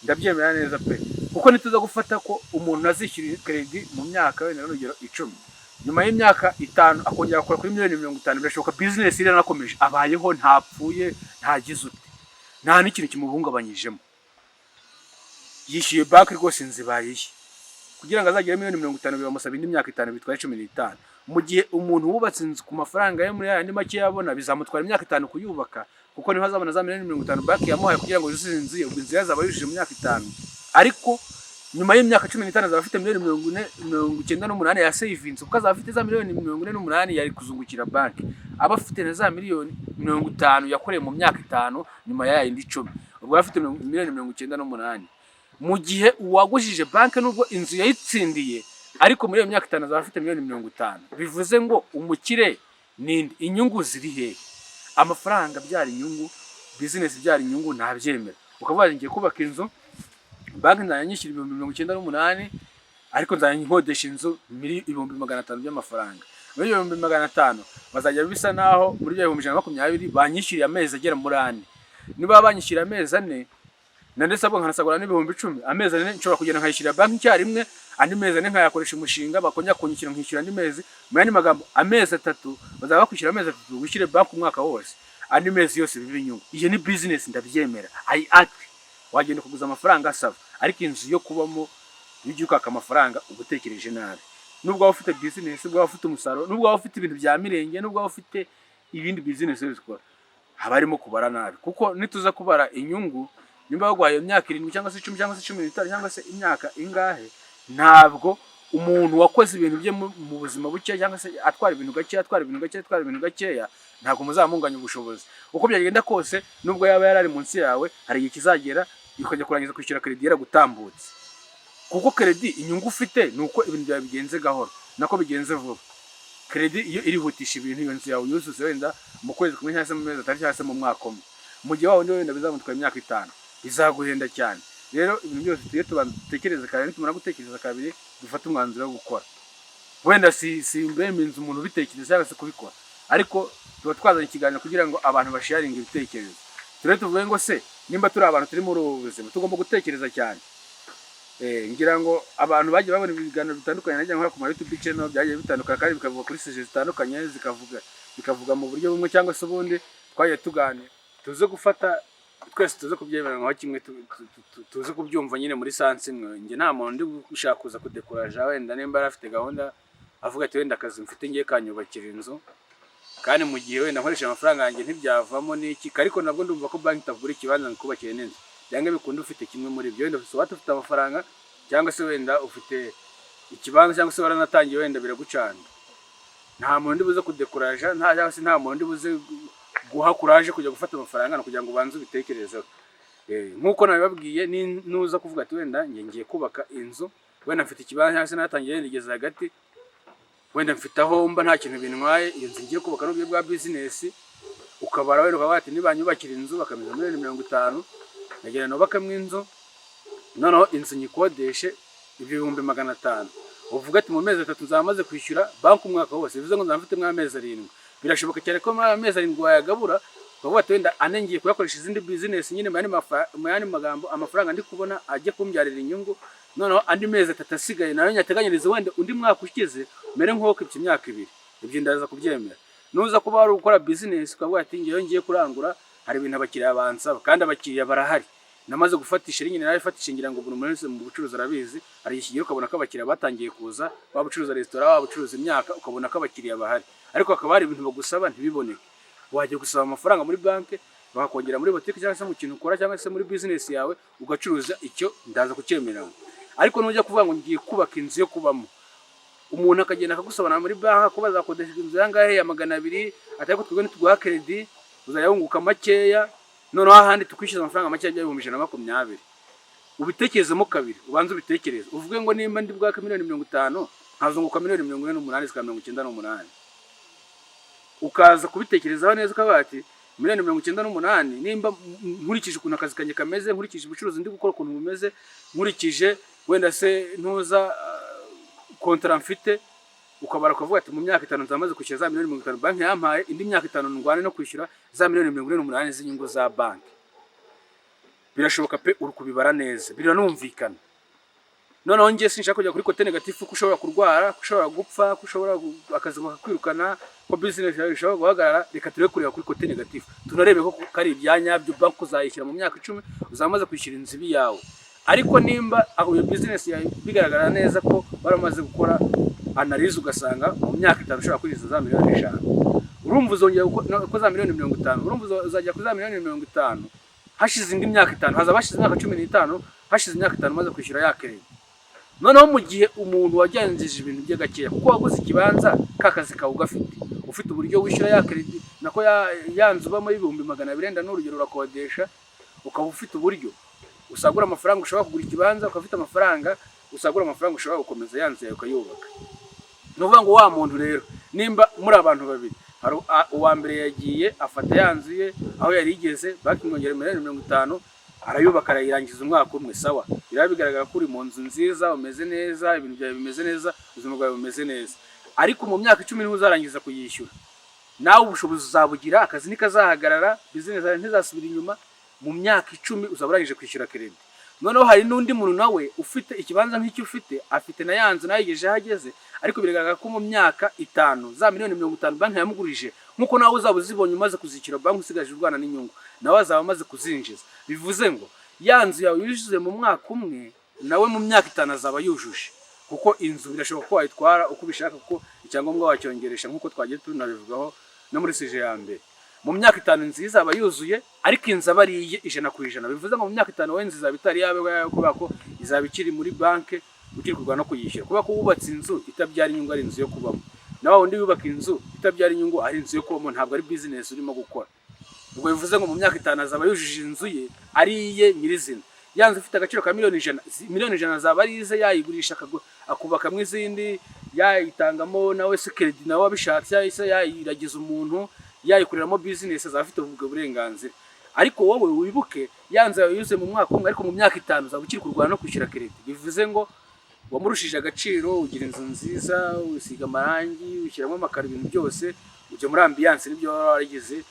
Ndabyemera neza pe, kuko nituza gufata ko umuntu azishyura crédit mu myaka wenda n'urugero 10, nyuma y'imyaka 5 akongera akora kuri miliyoni 50, birashoboka business iranakomeje, abayeho, ntapfuye, ntagize ute, nta n'ikintu kimuhungabanyijemo, yishyuye banki rwose, inzu ibaye iye. Kugira ngo azagere miliyoni 50 biramusaba indi myaka 5, bitwaye 15. Mu gihe umuntu wubatse inzu ku mafaranga yo muri yandi make yabona, bizamutwara imyaka 5 kuyubaka, kuko niho azabona za miliyoni 50 banki yamuhaye kugira ngo yuzuze inzu ye. Ubwo inzu ye azaba yujuje mu myaka 5, ariko nyuma y'imyaka 15 azaba afite miliyoni 40, 98 ya savings, kuko azaba afite za miliyoni 48 yari kuzungukira banki, aba afite na za miliyoni 50 yakoreye mu myaka 5 nyuma ya yindi 10, ubwo aba afite miliyoni 98. Mu gihe uwagujije banki, nubwo inzu yayitsindiye, ariko muri iyo myaka 5 azaba afite miliyoni 50. Bivuze ngo umukire ninde? Inyungu ziri hehe? Amafaranga abyara inyungu, business ibyara inyungu, ntabyemera. Ukavuga ngo ngiye kubaka inzu, banki nzajya nyishyura 98,000, ariko nzajya nkodesha inzu 500,000 by'amafaranga. Muri ibyo 500,000 bazajya bisa naho muri ibyo 120,000 banyishyuriye amezi agera muri ane. Niba banyishyuriye amezi 4 na ndetse ahubwo nkanasagura n'ibihumbi 10, amezi 4 nshobora kugenda nkayishyurira banki icyarimwe, andi mezi 4 nkayakoresha umushinga, bakongera kunyishyura nkishyura andi mezi. Mu yandi magambo, amezi 3 bazaba bakwishyura, amezi 3 wishyure banki umwaka wose, andi mezi yose bibe inyungu. Iyo ni business, ndabyemera, I agree. Wagenda kuguza amafaranga asaba, ariko inzu yo kubamo, iyo ugiye ukaka amafaranga uba utekereje nabi. Nubwo waba ufite business, nubwo waba ufite umusaruro, nubwo waba ufite ibintu bya mirenge, nubwo waba ufite ibindi business zikora, haba harimo kubara nabi. Kuko nituza kubara inyungu, nimba baguhaye imyaka 7 cyangwa se 10 cyangwa se 15 cyangwa se imyaka ingahe, ntabwo umuntu wakoze ibintu bye mu buzima buke, cyangwa se atwara ibintu gake, atwara ibintu gake, atwara ibintu gakeya, ntabwo muzamunganya ubushobozi. Uko byagenda kose, nubwo yaba yarari munsi yawe, hari igihe kizagera ukajya kurangiza kwishyura crédit yaragutambutse. Kuko crédit inyungu ufite ni uko ibintu byawe bigenze gahoro, nako bigenze vuba. Crédit iyo irihutisha ibintu, iyo nzu yawe yuzuze wenda mu kwezi kumwe cyangwa se mu mezi 3 cyangwa se mu mwaka umwe, mu gihe wa wundi wenda bizamutwara imyaka 5, bizaguhenda cyane. Rero ibintu byose tujye tubanza dutekereze kabiri, nitumara gutekereza kabiri dufate umwanzuro wo gukora. Wenda si mbeme umuntu ubitekereza cyangwa se kubikora, ariko tuba twazanye ikiganiro kugira ngo abantu basharinge ibitekerezo. Turebe tuvuge ngo se nimba turi abantu turi muri ubu buzima, tugomba gutekereza cyane. Ngira ngo abantu bagiye babona ibiganiro bitandukanye nagiye nkora ku ma YouTube channel, byagiye bitandukana kandi bikavuga kuri sujets zitandukanye, bikavuga mu buryo bumwe cyangwa se ubundi. Twagiye tuganira, tuze gufata twese, tuze kubyemeranywaho kimwe, tuze kubyumva nyine muri sens imwe. Njye nta muntu ndi gushaka kuza kudekuraja. Wenda nimba yari afite gahunda avuga ati wenda akazi mfite ngiye kanyubakira inzu, kandi mu gihe wenda nkoresha amafaranga yanjye ntibyavamo n'iki, ariko nabwo ndumva ko banki itagura ikibanza ngo ikubakire n'inzu. Byanga bikunda ufite kimwe muri ibyo, wenda ufite ufite amafaranga, cyangwa se wenda ufite ikibanza, cyangwa se waranatangiye, wenda biragucanga. Nta muntu ndi buze kudekuraja, nta cyangwa se nta muntu ndi buze guha courage kujya gufata amafaranga, no kugira ngo ubanze ubitekerezeho. Nk'uko nabibabwiye, nuza kuvuga ati wenda njye ngiye kubaka inzu, wenda mfite ikibanza, cyangwa se natangiye wenda igeze hagati, wenda mfite aho mba, nta kintu bintwaye, iyo nzu ngiye kubaka n'uburyo bwa business, ukabara wenda ukavuga ati nibanyubakira inzu bakameza miliyoni 50, nkagenda nubakamo inzu, noneho inzu nyikodeshe ibyo 500,000, uvuga ati mu mezi 3 nzaba maze kwishyura banki umwaka wose, bivuze ngo nzaba mfitemo amezi 7. Birashoboka cyane ko muri ayo mezi 7 wayagabura, ukavuga ati wenda ane ngiye kuyakoresha izindi business nyine, mu yandi magambo amafaranga ndi kubona ajye kumbyarira inyungu, noneho andi mezi 3 asigaye nayo nyateganyirize wenda undi mwaka ukize mere nk'uwo imyaka 2. Ibyo ndaza kubyemera. Nuza kuba wari gukora business ukavuga ati ngewe ngiye kurangura, hari ibintu abakiriya bansaba kandi abakiriya barahari, namaze gufatisha nyine narabifatisha, ngira ngo buri muntu wese mu bucuruzi arabizi, hari igihe kigera ukabona ko abakiriya batangiye kuza, waba ucuruza resitora, waba ucuruza imyaka, ukabona ko abakiriya bahari, ariko hakaba hari ibintu bagusaba ntibiboneke. Wajya gusaba amafaranga muri banki bakakongera muri botike cyangwa se mu kintu ukora cyangwa se muri business yawe ugacuruza, icyo ndaza kucyemerera. Ariko nujya kuvuga ngo ngiye kubaka inzu yo kubamo, umuntu akagenda akagusobanura muri banki ko bazakodesha inzu yangahe ya 200, ati ariko twebwe nituguha crédit uzajya wunguka makeya, noneho ahandi tukwishyuza amafaranga makeya 120,000, ubitekerezemo kabiri, ubanze ubitekereze, uvuge ngo nimba ndi bwake miliyoni 50 nkazunguka miliyoni 48 zikaba 98, ukaza kubitekerezaho neza ukavuga ati miliyoni 98, nimba nkurikije ukuntu akazi kanjye kameze, nkurikije ubucuruzi ndi gukora ukuntu bumeze, nkurikije wenda se ntuza contrat mfite. Ukabara ukavuga ati: "Mu myaka 5 nzamaze kwishyura za miliyoni 50 banki yampaye, indi myaka 5 ndwane no kwishyura za miliyoni 48 z'inyungu za banki." Birashoboka pe, uri kubibara neza, biranumvikana. Noneho njye sinshaka kujya kuri côté négatif, ko ushobora kurwara, ko ushobora gupfa, ko ushobora akazi bakakwirukana, ko business yawe ishobora guhagarara. Reka turebe kureba kuri côté négatif, tunarebe ko kari ibya nyabyo. Banki uzayishyira mu myaka 10, uzaba umaze kwishyura inzu ibi yawe. Ariko nimba aho iyo business yawe bigaragara neza ko waramaze gukora analyse, ugasanga mu myaka 5 ushobora kwinjiza za miliyoni 5, urumva uzongera ko za miliyoni 50, urumva uzajya kuri za miliyoni 50 hashize indi myaka 5, hazaba hashize imyaka 15, hashize imyaka 5 umaze kwishyura ya crédit. Noneho mu gihe umuntu wajyanjije ibintu bye gakeya, kuko waguze ikibanza, ka kazi kawe ugafite, ufite uburyo wishyura ya crédit, nako ya nzu ubamo y'ibihumbi 200 wenda n'urugero urakodesha, ukaba ufite uburyo usagura amafaranga ushobora kugura ikibanza, ukaba ufite amafaranga usagura amafaranga ushobora gukomeza ya nzu yawe ukayubaka. Ni ukuvuga ngo wa muntu rero, nimba muri abantu babiri, hari uwa mbere yagiye afata ya nzu ye aho yari igeze, banki imwongera miliyoni 50, arayubaka, arayirangiza umwaka umwe. Sawa, biraba bigaragara ko uri mu nzu nziza, umeze neza, ibintu byawe bimeze neza, ubuzima bwawe bumeze neza. Ariko mu myaka 10 niho uzarangiza kuyishyura. Nawe ubushobozi uzabugira, akazi ntikazahagarara, business yawe ntizasubira inyuma. Mu myaka 10 uzaba urangije kwishyura crédit. Noneho hari n'undi muntu nawe ufite ikibanza nk'icyo ufite, afite na ya nzu nayo yigejeje aho ageze, ariko biragaragara ko mu myaka 5 za miliyoni 50 banki yamugurije, nk'uko nawe uzaba uzibonye umaze kuzishyura banki, usigaje urwana n'inyungu, nawe azaba amaze kuzinjiza. Bivuze ngo ya nzu yawe yuzuye mu mwaka umwe, nawe mu myaka 5 azaba yujuje, kuko inzu birashoboka ko wayitwara uko ubishaka, kuko icyangombwa wacyongeresha, nk'uko twagiye tunabivugaho no muri sujet ya mbere. Mu myaka 5 inzu izaba yuzuye, ariko inzu aba ari iye 100%. Bivuze ngo mu myaka 5 wowe inzu izaba itari yawe kubera ko izaba ikiri muri banki, ukiri kurwana no kuyishyura, kubera ko wubatse inzu itabyara inyungu ari inzu yo kubamo, na wa wundi wubaka inzu itabyara inyungu ari inzu yo kubamo, ntabwo ari business urimo gukora. Ubwo bivuze ngo mu myaka 5 azaba yujuje inzu ye, ari iye nyirizina. Ya nzu ifite agaciro ka miliyoni 100, miliyoni 100 zaba ari ize, yayigurisha akubakamo izindi, yayitangamo nawe se crédit nawe abishatse, yahise yayiragiza umuntu, yayikoreramo business, azaba afite ubwo burenganzira. Ariko wowe wibuke, ya nzu yawe yuzuye mu mwaka umwe, ariko mu myaka 5 uzaba ukiri kurwana no kwishyura crédit. Bivuze ngo wamurushije agaciro, ugira inzu nziza, usiga amarangi, ushyiramo amakaro, ibintu byose, ujya muri ambiance, nibyo waba waragize,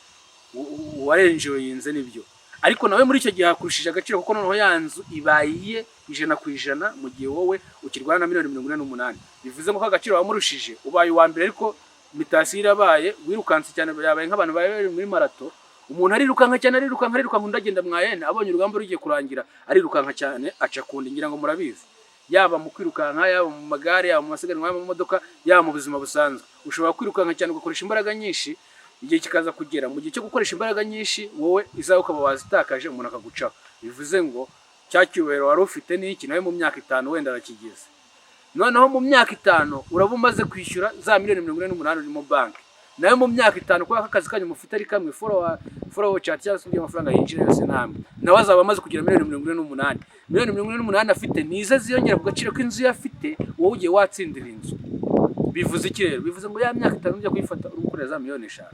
warenjoyinze nibyo. Ariko nawe muri icyo gihe hakurushije agaciro, kuko noneho ya nzu ibaye iye 100%, mu gihe wowe ukirwana na miliyoni 48. Bivuze ngo ko agaciro wamurushije, ubaye uwa mbere, ariko mutation irabaye, wirukanse cyane, yabaye nk'abantu bari muri marathon. Umuntu arirukanka cyane, arirukanka, arirukanka, undi agenda mwayene, abonye urugamba rugiye kurangira arirukanka cyane aca kundi. Ngira ngo murabizi, yaba mu kwirukanka, yaba mu magare, yaba mu masiganwa y'amamodoka, yaba mu buzima busanzwe, ushobora kwirukanka cyane ugakoresha imbaraga nyinshi, igihe kikaza kugera mu gihe cyo gukoresha imbaraga nyinshi, wowe izawe ukaba wazitakaje, umuntu akagucaho. Bivuze ngo cya cyubahiro wari ufite n'iki, nawe mu myaka 5 wenda arakigeze. Noneho mu myaka 5 uraba umaze kwishyura za miliyoni 48 urimo banki. Nawe mu myaka 5, kubera ko akazi kanyu mufite ari kamwe, flow chart cyangwa se uburyo amafaranga yinjira yose namwe, nawe azaba amaze kugira miliyoni 48. Miliyoni 48 afite nize ziyongera ku gaciro k'inzu ye afite, wowe ugiye watsindira inzu. Bivuze iki rero? Bivuze ngo ya myaka 5 ujya kuyifata uri gukorera za miliyoni 5,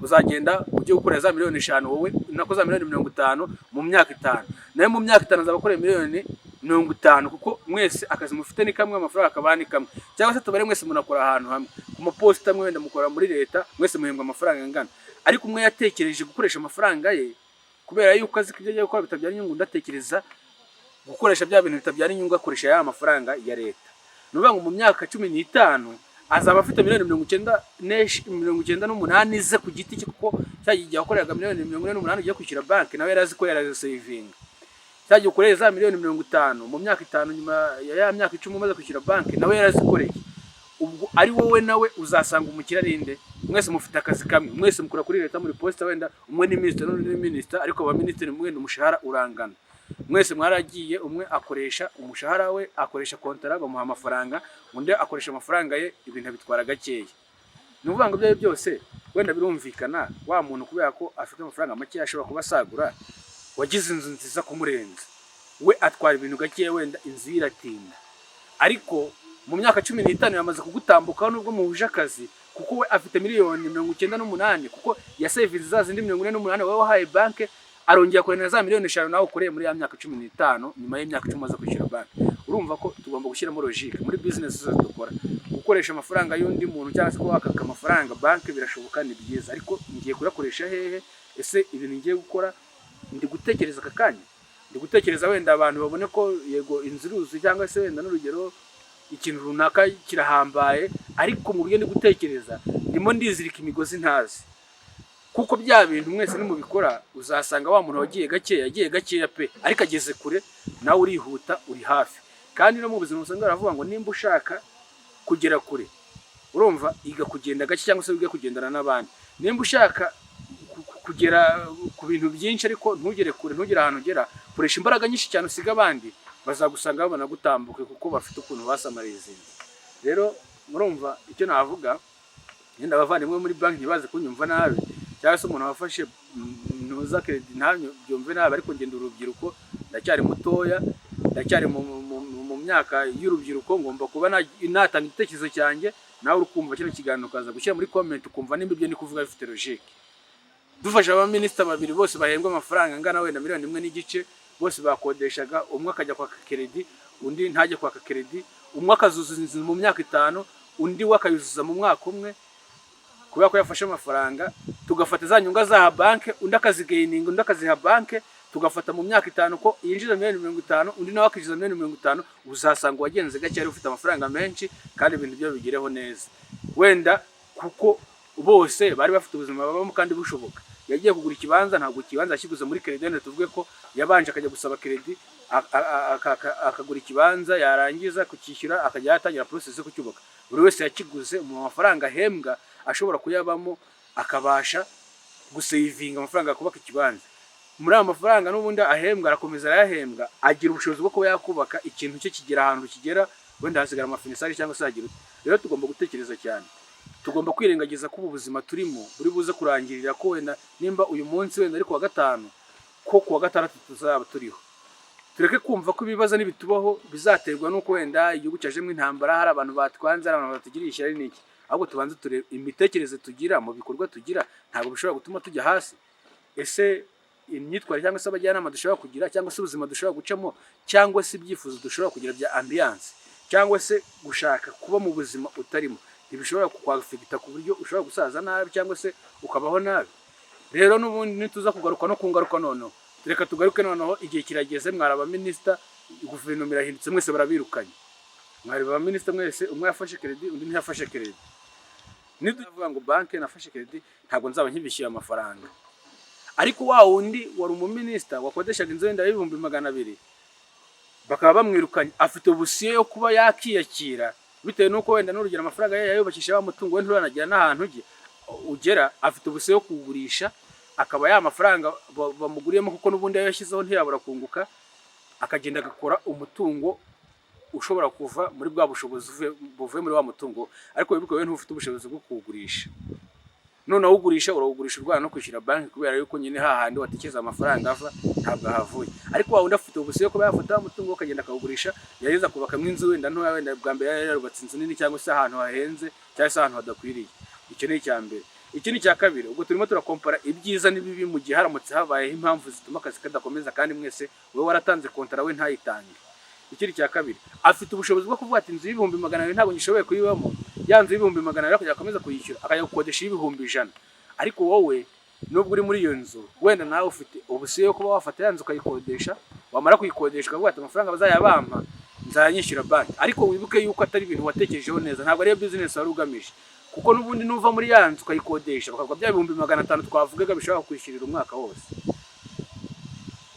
uzagenda ujye gukorera za miliyoni 5 wowe, nako za miliyoni 50 mu myaka 5, nawe mu myaka 5 azaba akorera miliyoni 50, kuko mwese akazi mufite ni kamwe, amafaranga akaba ni kamwe. Cyangwa se tubare mwese munakora ahantu hamwe ku maposita amwe, wenda mukora muri leta, mwese muhembwa amafaranga angana, ariko umwe yatekereje gukoresha amafaranga ye kubera yuko azi ko ibyo agiye gukora bitabyara inyungu, ndatekereza gukoresha bya bintu bitabyara inyungu, akoresha ya mafaranga ya leta. Ni ukuvuga ngo mu myaka 15 azaba afite miliyoni 98 ze ku giti cye, kuko cya gihe yakoreraga miliyoni 48 ugiye kwishyura banki, nawe yari azi ko yarazisavinga. Cya gihe ukoreye za miliyoni 50 mu myaka 5 nyuma ya myaka 10 umaze kwishyura banki, nawe yarazikoreye. Ubwo ari wowe nawe uzasanga umukire ari nde? Mwese mufite akazi kamwe, mwese mukora kuri leta, muri posita, wenda umwe ni minisitiri n'undi ni minisita, ariko aba minisitiri mwenda umushahara urangana. Mwese mwaragiye, umwe akoresha umushahara we, akoresha kontara bamuha amafaranga, undi akoresha amafaranga ye, ibintu abitwara gakeya. Ni ukuvuga ngo ibyo ari byo byose wenda birumvikana, wa muntu kubera ko afite amafaranga make ashobora kuba asagura, wagize inzu nziza kumurenza, we atwara ibintu gakeya, wenda inzu ye iratinda, ariko mu myaka 15 yamaze kugutambukaho nubwo muhuje akazi, kuko we afite miliyoni 98, kuko yasevinze za zindi 48 wowe wahaye banki, arongera akorera za miliyoni 5 nawe ukoreye muri ya myaka 15, nyuma y'imyaka 10 umaze kwishyura banki. Urumva ko tugomba gushyiramo logique muri business zose dukora. Gukoresha amafaranga yacu, Gukoresha amafaranga y'undi muntu cyangwa se kuba wakaka amafaranga banki birashoboka, ni byiza, ariko ngiye kuyakoresha hehe? Ese ibintu ngiye gukora, ndi gutekereza aka kanya, ndi gutekereza wenda abantu babone ko yego inzu iruzuye, cyangwa se wenda n'urugero ikintu runaka kirahambaye, ariko mu buryo ndi gutekereza ndimo ndizirika imigozi ntazi. Kuko bya bintu mwese nimubikora, uzasanga wa muntu wagiye gakeya, yagiye gakeya pe, ariko ageze kure, nawe urihuta uri hafi. Kandi no mu buzima busanzwe baravuga ngo nimba ushaka kugera kure, urumva, iga kugenda gake cyangwa se wige kugendana n'abandi. Nimba ushaka kugera ku bintu byinshi ariko ntugere kure, ntugere ahantu ugera, koresha imbaraga nyinshi cyane usiga abandi, bazagusanga babona gutambuke kuko bafite ukuntu basamarizinze. Rero murumva icyo navuga, yenda abavandimwe muri banki ntibaze kunyumva nabi, cyangwa se umuntu wafashe ntuza crédit ntabyumve nabi, ariko ngenda urubyiruko, ndacyari mutoya, ndacyari mu myaka y'urubyiruko, ngomba kuba natanga igitekerezo cyanjye. Nawe uri kumva kino kiganiro, ukaza gushyira muri comment ukumva nimba ibyo ndi kuvuga bifite logique. Dufashe abaminisita babiri bose bahembwa amafaranga angana wenda miliyoni 1.5, bose bakodeshaga, umwe akajya kwaka crédit, undi ntajye kwaka crédit, umwe akazuzuza inzu mu myaka 5, undi we akayuzuza mu mwaka umwe kubera ko yafashe amafaranga, tugafata za nyungu azaha banki, undi akazigaininga, undi akaziha banki, tugafata mu myaka 5 ko yinjiza miliyoni 50, undi nawe akinjiza miliyoni 50, uzasanga uwagenze gake yari ufite amafaranga menshi kandi ibintu byo bigireho neza. Wenda kuko bose bari bafite ubuzima babamo kandi bushoboka. Yagiye kugura ikibanza, ntabwo ikibanza yakiguze muri crédit. Wenda tuvuge ko yabanje akajya gusaba crédit, akagura ikibanza, yarangiza kucyishyura akajya yatangira process yo kucyubaka. Buri wese yakiguze mu mafaranga ahembwa, ashobora kuyabamo, akabasha gusavinga amafaranga kubaka ikibanza. Muri ayo mafaranga n'ubundi ahembwa, arakomeza arayahembwa, agira ubushobozi bwo kuba yakubaka ikintu cye, kigera ahantu kigera, wenda hasigara amafinissage cyangwa se hagira ute. Rero tugomba gutekereza cyane, tugomba kwirengagiza ko ubu buzima turimo buri buze kurangirira, ko wenda nimba uyu munsi wenda ari kuwa gatanu, ko kuwa gatandatu tuzaba turiho. Tureke kumva ko ibibazo nibitubaho bizaterwa n'uko wenda igihugu cyajemo intambara, hari abantu batwanze, hari abantu batugiriye ishyari n'iki. Ahubwo tubanze turebe imitekerereze tugira mu bikorwa tugira, ntabwo bishobora gutuma tujya hasi. Ese imyitwarire cyangwa se abajyanama dushobora kugira, cyangwa se ubuzima dushobora gucamo, cyangwa se ibyifuzo dushobora kugira bya ambiance, cyangwa se gushaka kuba mu buzima utarimo, ntibishobora kukwaffecta ku buryo ushobora gusaza nabi cyangwa se ukabaho nabi? Rero n'ubundi nituza kugaruka no ku ngaruka, noneho reka tugaruke. Noneho igihe kirageze, mwari abaminisita, guverinoma irahindutse, mwese barabirukanye. Mwari abaminisita mwese, umwe yafashe crédit, undi ntiyafashe crédit. Niduvuga ngo banki nafashe crédit, ntabwo nzaba nkibishyuye amafaranga, ariko wa wundi wari umuminisita wakodeshaga inzu wenda y'ibihumbi 200, bakaba bamwirukanye, afite option yo kuba yakiyakira bitewe n'uko wenda n'urugero amafaranga ye yayubakisha wa mutungo we, nturanagira n'ahantu ujye ugera, afite option yo kuwugurisha, akaba ya mafaranga bamuguriyemo, kuko n'ubundi ayo yashyizeho ntiyabura kunguka, akagenda agakora umutungo ushobora kuva muri bwa bushobozi buvuye muri wa mutungo. Ariko wibuke, wowe ntufite ubushobozi bwo kuwugurisha. Noneho ugurisha, urawugurisha urwana no kwishyura banki, kubera yuko nyine hahandi watekereza amafaranga ava ntabwo ahavuye. Ariko wa wundi afite option yo kuba yafata wa mutungo akagenda akawugurisha, yageza kubakamo inzu wenda ntoya, wenda bwa mbere yari yarubatse inzu nini, cyangwa se ahantu hahenze, cyangwa se ahantu hadakwiriye. Icyo ni icya mbere. Iki ni icya kabiri. Ubwo turimo turakompara ibyiza n'ibibi mu gihe haramutse habayeho impamvu zituma akazi kadakomeza, kandi mwese wowe waratanze kontara, we ntayitange. Ikindi cya kabiri, afite ubushobozi bwo kuvuga ati inzu y'ibihumbi 200 ntabwo ngishoboye kuyibamo. Ya nzu y'ibihumbi 200 kugira akomeza kuyishyura, akajya gukodesha iy'ibihumbi 100. Ariko wowe nubwo uri muri iyo nzu, wenda nawe ufite option yo kuba wafata ya nzu ukayikodesha, wamara kuyikodesha ukavuga ati amafaranga bazajya bampa nzayanyishyura banki. Ariko wibuke yuko atari ibintu watekerejeho neza, ntabwo ariyo business wari ugamije, kuko n'ubundi nuva muri ya nzu ukayikodesha bakaguha bya 500,000 twavugaga bishobora kwishyurira umwaka wose,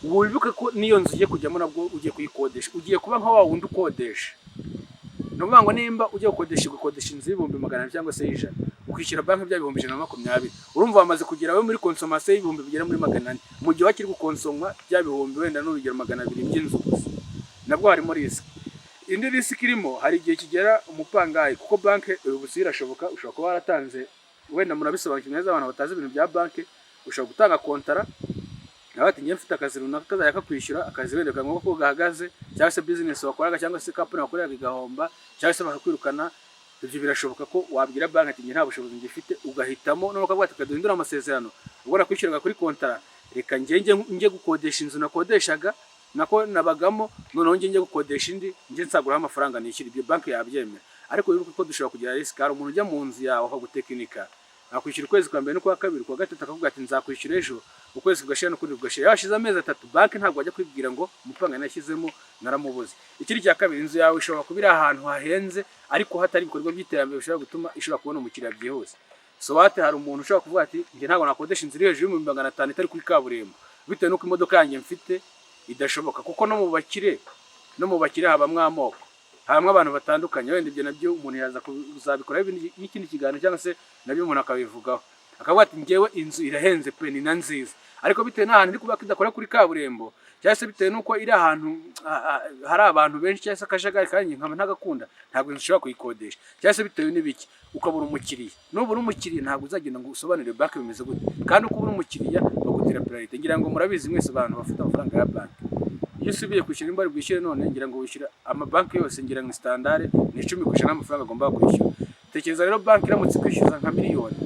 wibuke ko n'iyo nzu ugiye kujyamo nabwo ugiye kuyikodesha, ugiye kuba nka wa wundi ukodesha. Ni ukuvuga ngo nimba ugiye gukodesha, ugakodesha inzu y'ibihumbi 200 cyangwa se y'ijana, ukishyura banki bya 120,000, urumva wamaze kugera we muri consommation y'ibihumbi bigera muri 400, mu gihe wakiri gukonsomwa bya bihumbi wenda n'urugero 200 by'inzu gusa. Nabwo harimo risk. Indi risk irimo, hari igihe kigera umupangayi, kuko banki ubu irashoboka, ushobora kuba waratanze, wenda murabisobanukiwe neza abantu batazi ibintu bya banki, ushobora gutanga kontara nawe ati njye mfite akazi runaka kazajya kakwishyura, akazi wenda bikaba ngombwa ko gahagaze, cyangwa se business wakoraga, cyangwa se company wakoreraga igahomba, cyangwa se bakakwirukana. Ibyo birashoboka ko wabwira banki ati njye nta bushobozi ngifite, ugahitamo noneho ukavuga ati duhindure amasezerano, ubwo nakwishyuraga kuri kontara, reka njye njye gukodesha inzu nakodeshaga, nako nabagamo, noneho njye gukodesha indi, njye nsaguraho amafaranga nishyura. Ibyo banki yabyemera. Ariko wibuke ko dushobora kugira risk. Hari umuntu ujya mu nzu yawe akagutekinika, akwishyura ukwezi kwa mbere n'ukwa kabiri, kwa gatatu akavuga ati nzakwishyura ejo, ukwezi kugashira n'ukundi kugashira. Yashize amezi 3, banki ntabwo wajya kwibwira ngo umupangayi nashyizemo naramubuze. Ikindi cya kabiri, inzu yawe ishobora kuba iri ahantu hahenze ariko hatari ibikorwa by'iterambere bishobora gutuma ishobora kubona umukiriya byihuse. Soit hari umuntu ushobora kuvuga ati njye ntabwo nakodesha inzu iri hejuru y'500,000 itari kuri kaburimbo, bitewe n'uko imodoka yanjye mfite idashoboka. Kuko no mu bakire habamwo amoko, habamwo abantu batandukanye. Wenda ibyo nabyo umuntu yaza kuzabikoraho n'ikindi kiganiro, cyangwa se nabyo umuntu akabivugaho, akavuga ati njyewe inzu irahenze pe, ni na nziza, ariko bitewe n'ahantu iri kuba idakora kuri kaburimbo, cyangwa se bitewe n'uko iri ahantu hari abantu benshi cyangwa se akajagari, kandi nkaba ntagakunda, ntabwo inzu ushobora kuyikodesha, cyangwa se bitewe n'ibiki, ukabura umukiriya. Nubura umukiriya, ntabwo uzagenda ngo usobanurire banki bimeze gute. Kandi uko ubura umukiriya bagutera pénalité. Ngira ngo murabizi mwese, abantu bafite amafaranga ya banki, iyo usubiye kwishyura, nimba bwishyure none, ngira ngo wishyura amabanki yose, ngira ngo standard ni 10% y'amafaranga agomba kwishyura. Tekereza rero banki iramutse kwishyuza nka miliyoni,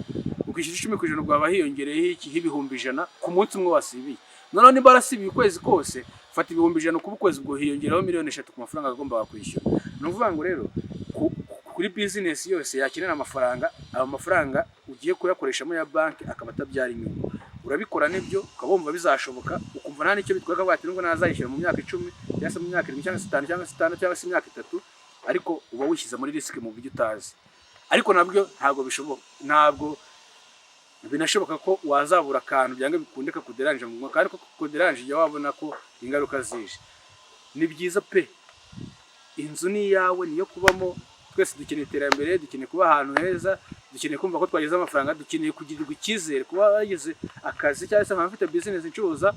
ukishyura 10%, ubwo haba hiyongereyeho iki? 100,000 ku munsi umwe wasibiye. Noneho niba warasibiye ukwezi kose, fata 100,000 kuba ukwezi, ubwo hiyongeraho miliyoni 3 ku mafaranga agomba kwishyura. Ni ukuvuga ngo rero kuri bizinesi yose yakenera amafaranga, ayo mafaranga ugiye kuyakoreshamo ya banki akaba atabyara inyungu, urabikora nibyo, ukaba wumva bizashoboka, ukumva nta n'icyo bitwaye, ukavuga ati nubwo nazayishyura mu myaka 10 cyangwa se mu myaka 7 cyangwa se 5 cyangwa se 6 cyangwa se imyaka 3, ariko uba wishyize muri risk mu buryo utazi. Ariko nabyo ntabwo bishoboka, ntabwo binashoboka ko wazabura akantu byanga bikunde kakuderanje mu mwaka, ariko kuderanje ijya wabona ko ingaruka zije. Ni byiza pe, inzu ni iyawe, niyo kubamo. Twese dukeneye iterambere, dukeneye kuba ahantu heza, dukeneye kumva ko twagize amafaranga, dukeneye kugirirwa icyizere, kuba wagize akazi cyangwa se nkaba mfite bizinesi ncuruza,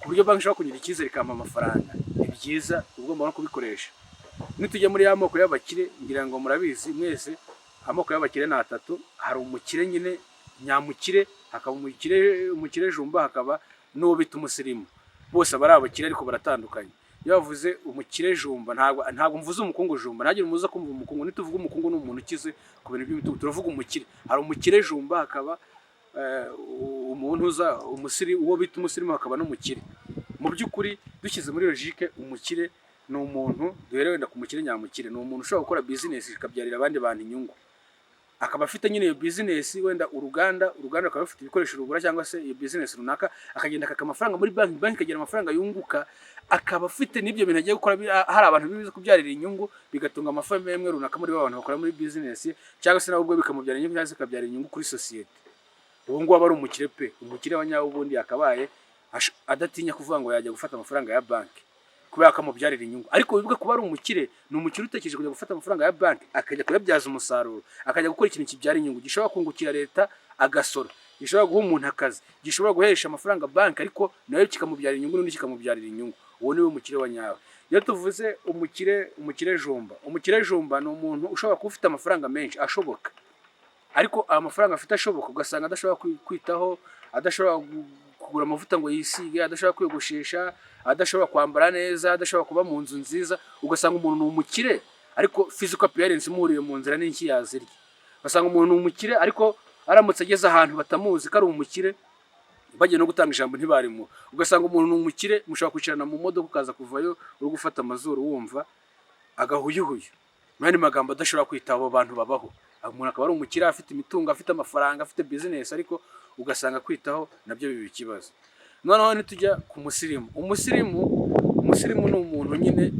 ku buryo banki ishobora kugira icyizere ikampa amafaranga. Ni byiza, uba ugomba no kubikoresha. Nitujya muri ya moko y'abakire, ngira ngo murabizi mwese, amoko y'abakire ni atatu. Hari umukire nyine nyamukire, hakaba umukire jumba, hakaba n'uwo bita umusirimu. Bose aba ari abakire ariko baratandukanye. Iyo bavuze umukire jumba, ntabwo mvuze umukungu jumba, ntagire umuza kumva umukungu. Nituvuga umukungu, ni umuntu ukize ku bintu by'imitungo. Turavuga umukire. Hari umukire jumba, hakaba umuntu uza umusiri, uwo bita umusirimu, hakaba n'umukire. Mu by'ukuri dushyize muri logique, umukire ni umuntu, duhere wenda ku mukire nyamukire, ni umuntu ushobora gukora bizinesi ikabyarira abandi bantu inyungu, akaba afite nyine iyo bizinesi, wenda uruganda rukaba rufite ibikoresho rugura, cyangwa se iyo bizinesi runaka, akagenda akaka amafaranga muri banki, banki ikagira amafaranga yunguka, akaba afite n'ibyo bintu agiye gukora hari abantu biza kubyarira inyungu, bigatunga amafaranga amwe runaka muri ba bantu bakora muri bizinesi, cyangwa se nawe ubwo bikamubyara inyungu, cyangwa se bikabyara inyungu kuri sosiyete. Uwo nguwo aba ari umukire pe. Umukire wa nyawo ubundi yakabaye adatinya kuvuga ngo yajya gufata amafaranga ya banki kubera ko amubyarira inyungu. Ariko wibuke, kuba ari umukire, ni umukire utekereje kujya gufata amafaranga ya banki akajya kuyabyaza umusaruro, akajya gukora ikintu kibyara inyungu, gishobora kungukira leta agasora, gishobora guha umuntu akazi, gishobora guhesha amafaranga banki, ariko nayo kikamubyarira inyungu, n'undi kikamubyarira inyungu. Uwo niwe mukire wa nyawe. Iyo tuvuze umukire jumba, umukire jumba ni umuntu ushobora kuba ufite amafaranga menshi ashoboka, ariko ayo mafaranga afite ashoboka ugasanga adashobora kwitaho, adashobora kugura amavuta ngo yisige, adashobora kwiyogoshesha, adashobora kwambara neza, adashobora kuba mu nzu nziza. Ugasanga umuntu ni umukire ariko physical appearance, imuhuriye mu nzira n'iki yazirya. Ugasanga umuntu ni umukire ariko aramutse ageze ahantu batamuzi ko ari umukire, bagiye no gutanga ijambo ntibarimuha. Ugasanga umuntu ni umukire, mushobora kwicarana mu modoka, ukaza kuvayo uri gufata amazuru, wumva agahuyuhuyu, mu yandi magambo adashobora kwita. Abo bantu babaho. Umuntu akaba ari umukire, afite imitungo, afite amafaranga, afite bizinesi, ariko ugasanga kwitaho nabyo biba ikibazo. Noneho nitujya ku musirimu, umusirimu ni umuntu nyine,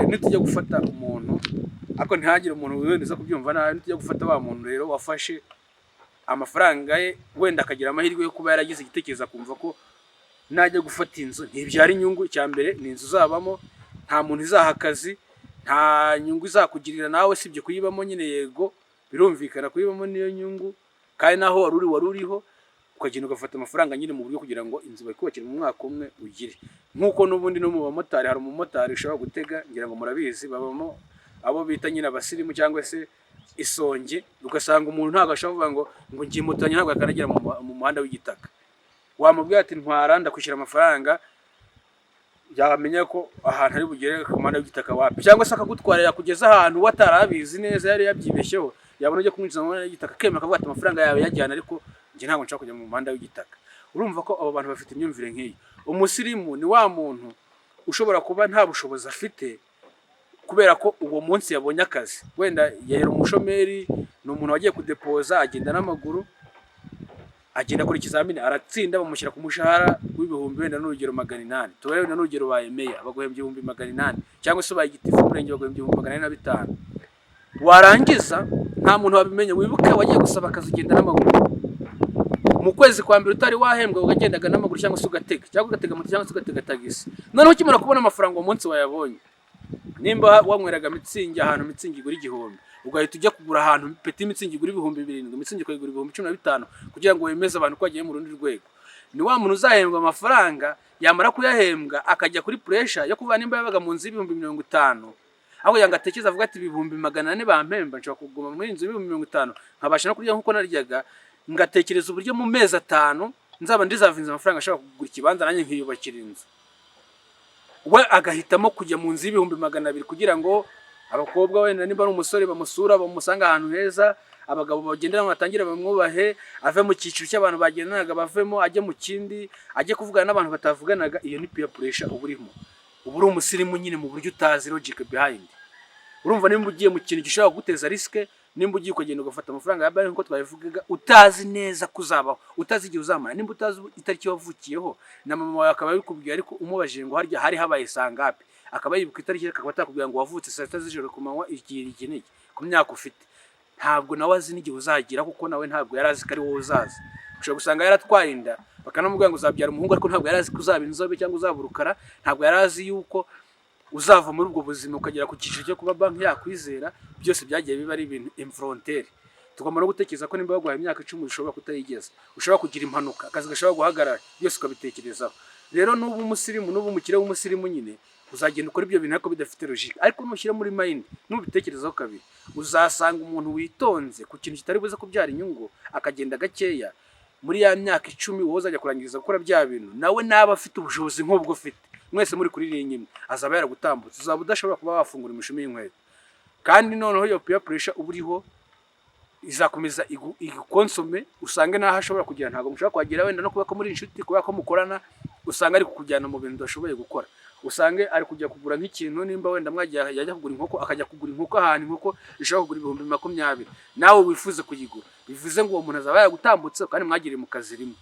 nitujya gufata umuntu, ariko ntihagire umuntu wenda uza kubyumva nabi, nitujya gufata wa muntu rero wafashe amafaranga ye, wenda akagira amahirwe yo kuba yaragize igitekerezo, akumva ko najya gufata inzu ntibyara inyungu. Icya mbere ni inzu uzabamo, nta muntu izaha akazi, nta nyungu izakugirira nawe sibye kuyibamo nyine. Yego, birumvikana, kuyibamo niyo nyungu, kandi naho wari uri wari uriho, ukagenda ugafata amafaranga nyine mu buryo kugira ngo inzu bayikubakire mu mwaka umwe ugire. Nk'uko n'ubundi no mu bamotari, hari umumotari ushobora gutega, ngira ngo murabizi, babamo abo bita nyine abasirimu cyangwa se isonge. Ugasanga umuntu ntabwo ashobora kuvuga ngo ngiye moto yanjye, ntabwo yakandagira mu muhanda w'igitaka. Wamubwira ati ntwara ndakwishyura amafaranga, yamenya ko ahantu ari bugere ku muhanda w'igitaka wapi, cyangwa se akagutwara yakugeza ahantu we atarabizi neza, yari yabyibeshyeho, yabona ujya kumwinjiza mu muhanda w'igitaka akemera, akavuga ati amafaranga yawe yajyana, ariko njye ntabwo nshaka kujya mu muhanda w'igitaka. Urumva ko abo bantu bafite imyumvire nk'iyo. Umusirimu ni wa muntu ushobora kuba nta bushobozi afite. Kubera ko amafaranga afite, Kubera ko uwo munsi yabonye akazi, wenda yari umushomeri, ni umuntu wagiye kudepoza, agenda n'amaguru, agenda akora ikizamini aratsinda, bamushyira ku mushahara w'ibihumbi, wenda n'urugero, 800. Tubare wenda n'urugero baye meya, baguhembye 800,000, cyangwa se ubaye gitifu w'umurenge, baguhembye 405,000. Warangiza nta muntu wabimenye. Wibuke wagiye gusaba akazi ugenda n'amaguru. Mu kwezi kwa mbere utari wahembwa, ugagendaga n'amaguru cyangwa se ugatega, cyangwa ugatega moto, cyangwa se ugatega tagisi. Noneho ukimara kubona amafaranga, uwo munsi wayabonye, nimba wanyweraga Mützig ahantu Mützig igura 1000, ugahita ujya kugura ahantu petit Mützig igura 7000, Mützig ukayigura 15,000, kugira ngo wemeze abantu ko wagiye mu rundi rwego. Ni wa muntu uzahembwa amafaranga, yamara kuyahembwa akajya kuri pressure yo kuva nimba yabaga mu nzu y'ibihumbi 50, aho kugira ngo atekereze avuga ati: "400,000 bampemba, nshobora kuguma muri inzu y'ibihumbi 50, nkabasha no kurya nk'uko naryaga, ngatekereza uburyo mu mezi 5 nzaba ndizavinze amafaranga ashobora kugura ikibanza, nanjye nkiyubakira inzu." We agahitamo kujya mu nzu y'ibihumbi 200 kugira ngo abakobwa, wenda niba ari umusore, bamusura bamusanga ahantu heza, abagabo bagendana batangire bamwubahe, ave mu cyiciro cy'abantu bagendanaga bavemo, ajye mu kindi, ajye kuvugana n'abantu batavuganaga. Iyo ni peer pressure uba urimo. Uba uri umusirimu nyine mu buryo utazi logic behind. Urumva, nimba ugiye mu kintu gishobora kuguteza risk, nimba ugiye ukagenda ugafata amafaranga ya banki nk'uko twabivugaga, utazi neza ko uzabaho, utazi igihe uzamara, nimba utazi itariki wavukiyeho na mama wawe akaba yabikubwiye, ariko umubajije ngo harya hari habaye sangapi, akaba yibuka itariki, akaba atakubwira ngo wavutse saa 6 z'ijoro ku manywa, iki iki n'iki, ku myaka ufite, ntabwo nawe azi n'igihe uzagira, kuko nawe ntabwo yari azi ko ari wowe uzaza. Ushobora gusanga yaratwaye inda bakanamubwira ngo uzabyara umuhungu, ariko ntabwo yari azi ko uzaba inzobe cyangwa uzaba urukara, ntabwo yari azi yuko uzava muri ubwo buzima ukagera ku cyiciro cyo kuba banki yakwizera. Byose byagiye biba ari ibintu involontaire. Tugomba no gutekereza ko nimba baguhaye imyaka 10 ushobora kutayigeza, ushobora kugira impanuka, akazi gashobora guhagarara, byose ukabitekerezaho. Rero nuba umusirimu, nuba umukire w'umusirimu nyine, uzagenda ukora ibyo bintu ariko bidafite logique. Ariko nushyira muri mind, nubitekerezaho kabiri, uzasanga umuntu witonze ku kintu kitari buze kubyara inyungu, akagenda gakeya, muri ya myaka 10 wowe uzajya kurangiriza gukora bya bintu, nawe naba afite ubushobozi nk'ubwo ufite, mwese muri kuri ligne imwe, azaba yaragutambutse, uzaba udashobora kuba wafungura imishumi y'inkweto. Kandi noneho iyo peer pressure uba uriho izakomeza igukonsome, usange n'aho ashobora kugera ntabwo mushobora kuhagera, wenda no kuba ko muri inshuti, kubera ko mukorana, usanga ari kukujyana mu bintu udashoboye gukora. Usange ari kujya kugura nk'ikintu, nimba wenda mwagiye, yajya kugura inkoko, akajya kugura inkoko ahantu inkoko ishobora kugura 20,000, nawe wifuze kuyigura. Bivuze ngo uwo muntu azaba yagutambutse kandi mwagiriye mu kazi rimwe.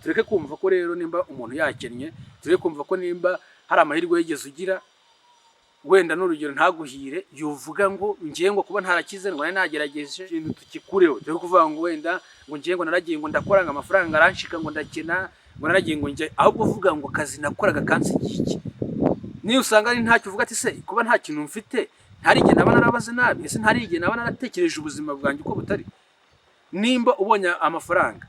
Tureke kumva ko rero nimba umuntu yakennye, tureke kumva ko nimba hari amahirwe yigeze ugira, wenda n'urugero ntaguhire, yuvuga ngo ngiye ngo kuba ntarakize, ngo nari nagerageje. Ikintu tukikureho. Tureke kuvuga ngo wenda ngo ngiye ngo naragiye ngo ndakora, ngo amafaranga aranshika, ngo ndakena, ngo naragiye ngo njye. Ahubwo uvuga ngo akazi nakoraga kansigiye iki? Niyo usanga ari ntacyo, uvuga ati: "Se kuba nta kintu mfite, ntari igihe naba narabaze nabi? Ese ntari igihe naba naratekereje ubuzima bwanjye uko butari?" Nimba ubonye amafaranga,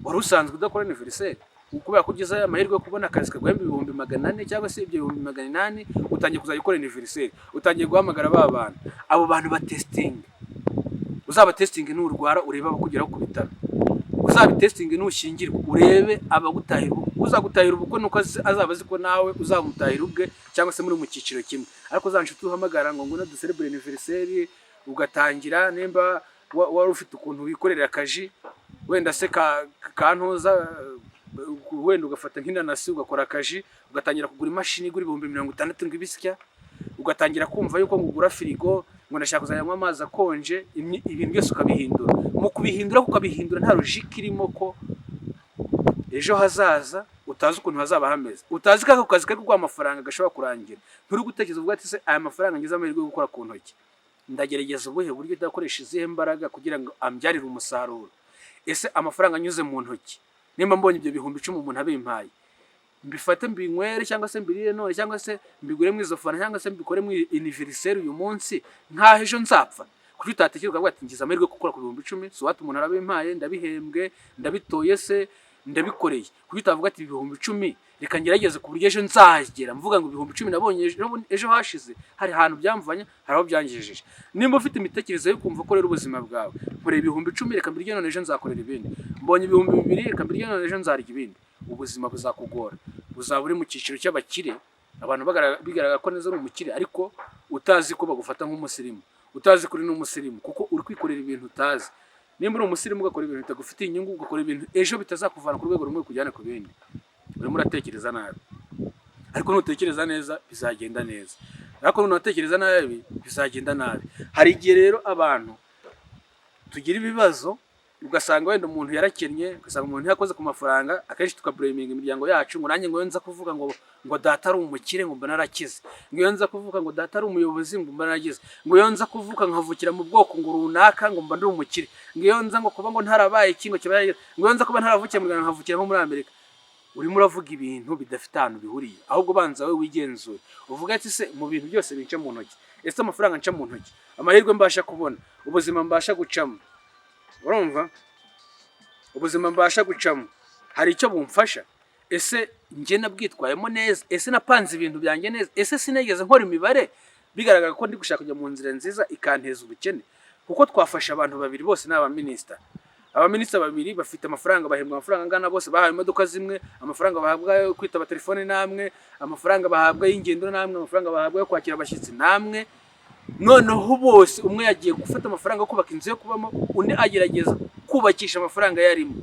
wari usanzwe udakora anniversaire, kubera ko ugize amahirwe yo kubona akazi kaguhemba 400,000 cyangwa se ibyo 800,000, utangiye kuzajya ukora anniversaire, utangiye guhamagara ba bantu, abo bantu batesitinga. Uzabatesitinge nurwara, urebe abakugeraho ku bitaro. Uzabitesitinge nushyingirwa, urebe abagutahira ubukwe. Uzagutahira ubukwe nuko azaba azi ko nawe uzamutahira ubwe, cyangwa se muri mu cyiciro kimwe. Ariko za nshuti uhamagara ngo ngwino duserebure anniversaire, ugatangira nimba wari ufite ukuntu wikorera akaji, wenda se ka kantuza, wenda ugafata nk'inanasi ugakora akaji, ugatangira kugura imashini igura 60,000 ngo ibisya, ugatangira kumva yuko ngo ugura firigo, ngo ndashaka kuzajya nywa amazi akonje, ibintu byose ukabihindura. Mu kubihindura, ukabihindura nta logique irimo, ko ejo hazaza utazi ukuntu hazaba hameze, utazi ko ako kazi kari kuguha amafaranga gashobora kurangira. Nturi gutekereza uvuga ati: "Se aya mafaranga ngize amahirwe yo gukora ku ntoki, ndagerageza ubuhe buryo, ndakoresha izihe mbaraga kugira ngo ambyarire umusaruro? Ese amafaranga anyuze mu ntoki, nimba mbonye ibyo 10,000 umuntu abimpaye, mbifate mbinywere, cyangwa se mbirire none, cyangwa se mbigure mu izo fanta, cyangwa se mbikore mu anniversaire uyu munsi, nkaho ejo nzapfa?" Kuki utatekereza ukavuga ati: "Ngize amahirwe yo gukora ku 10,000, so umuntu arabimpaye, ndabihembwe, ndabitoye se ndabikoreye." Kuki utavuga ati: "10,000 reka ngerageze ku buryo ejo nzagera mvuga ngo 10,000 nabonye ejo hashize, hari ahantu byamvanye, hari aho byangejeje"? Nimba ufite imitekerereze yo kumva ko rero ubuzima bwawe, nkoreye 10,000, reka mbirye none, ejo nzakorera ibindi, mbonye 2000, reka mbirye none, ejo nzarya ibindi, ubuzima buzakugora. Uzaba uri mu cyiciro cy'abakire, abantu bigaragara ko neza uri umukire, ariko utazi ko bagufata nk'umusirimu, utazi ko uri n'umusirimu, kuko uri kwikorera ibintu utazi. Nimba uri umusirimu ugakora ibintu bitagufitiye inyungu, ugakora ibintu ejo bitazakuvana ku rwego rumwe kujyana ku bindi, urimo uratekereza nabi. Ariko nutekereza neza bizagenda neza. Ariko nunatekereza nabi, bizagenda nabi. Hari igihe rero abantu tugira ibibazo, ugasanga wenda umuntu yarakennye, ugasanga umuntu yakoze ku mafaranga. Akenshi tukablaminga imiryango yacu, ngo nanjye ngo iyo nza kuvuga ngo data ari umukire, ngo mba narakize, ngo iyo nza kuvuga ngo data ari umuyobozi, ngo mba naragize, ngo iyo nza kuvuka nkavukira mu bwoko ngo runaka, ngo mba ndi umukire, ngo iyo nza ngo kuba ngo ntarabaye iki, ngo kiba yaragize, ngo iyo nza kuba ntaravukiye mu Rwanda nkavukira nko muri Amerika. Urimo uravuga ibintu bidafite ahantu bihuriye. Ahubwo banza wowe wigenzure, uvuga ati: "Se mu bintu byose binca mu ntoki, ese amafaranga nca mu ntoki, amahirwe mbasha kubona, ubuzima mbasha gucamo, urumva, ubuzima mbasha gucamo, hari icyo bumfasha? Ese njye nabwitwayemo neza? Ese napanze ibintu byanjye neza? Ese sinigeze nkora imibare bigaragara ko ndi gushaka kujya mu nzira nziza ikanteza ubukene?" Kuko twafashe abantu babiri, bose ni abaminisita. Abaminisita babiri bafite amafaranga, bahembwa amafaranga angana, bose bahawe imodoka zimwe, amafaranga bahabwa yo kwitaba telefone namwe, amafaranga bahabwa y'ingendo namwe, amafaranga bahabwa yo kwakira abashyitsi namwe. Noneho bose, umwe yagiye gufata amafaranga yo kubaka inzu yo kubamo, undi agerageza kubakisha amafaranga yarimo.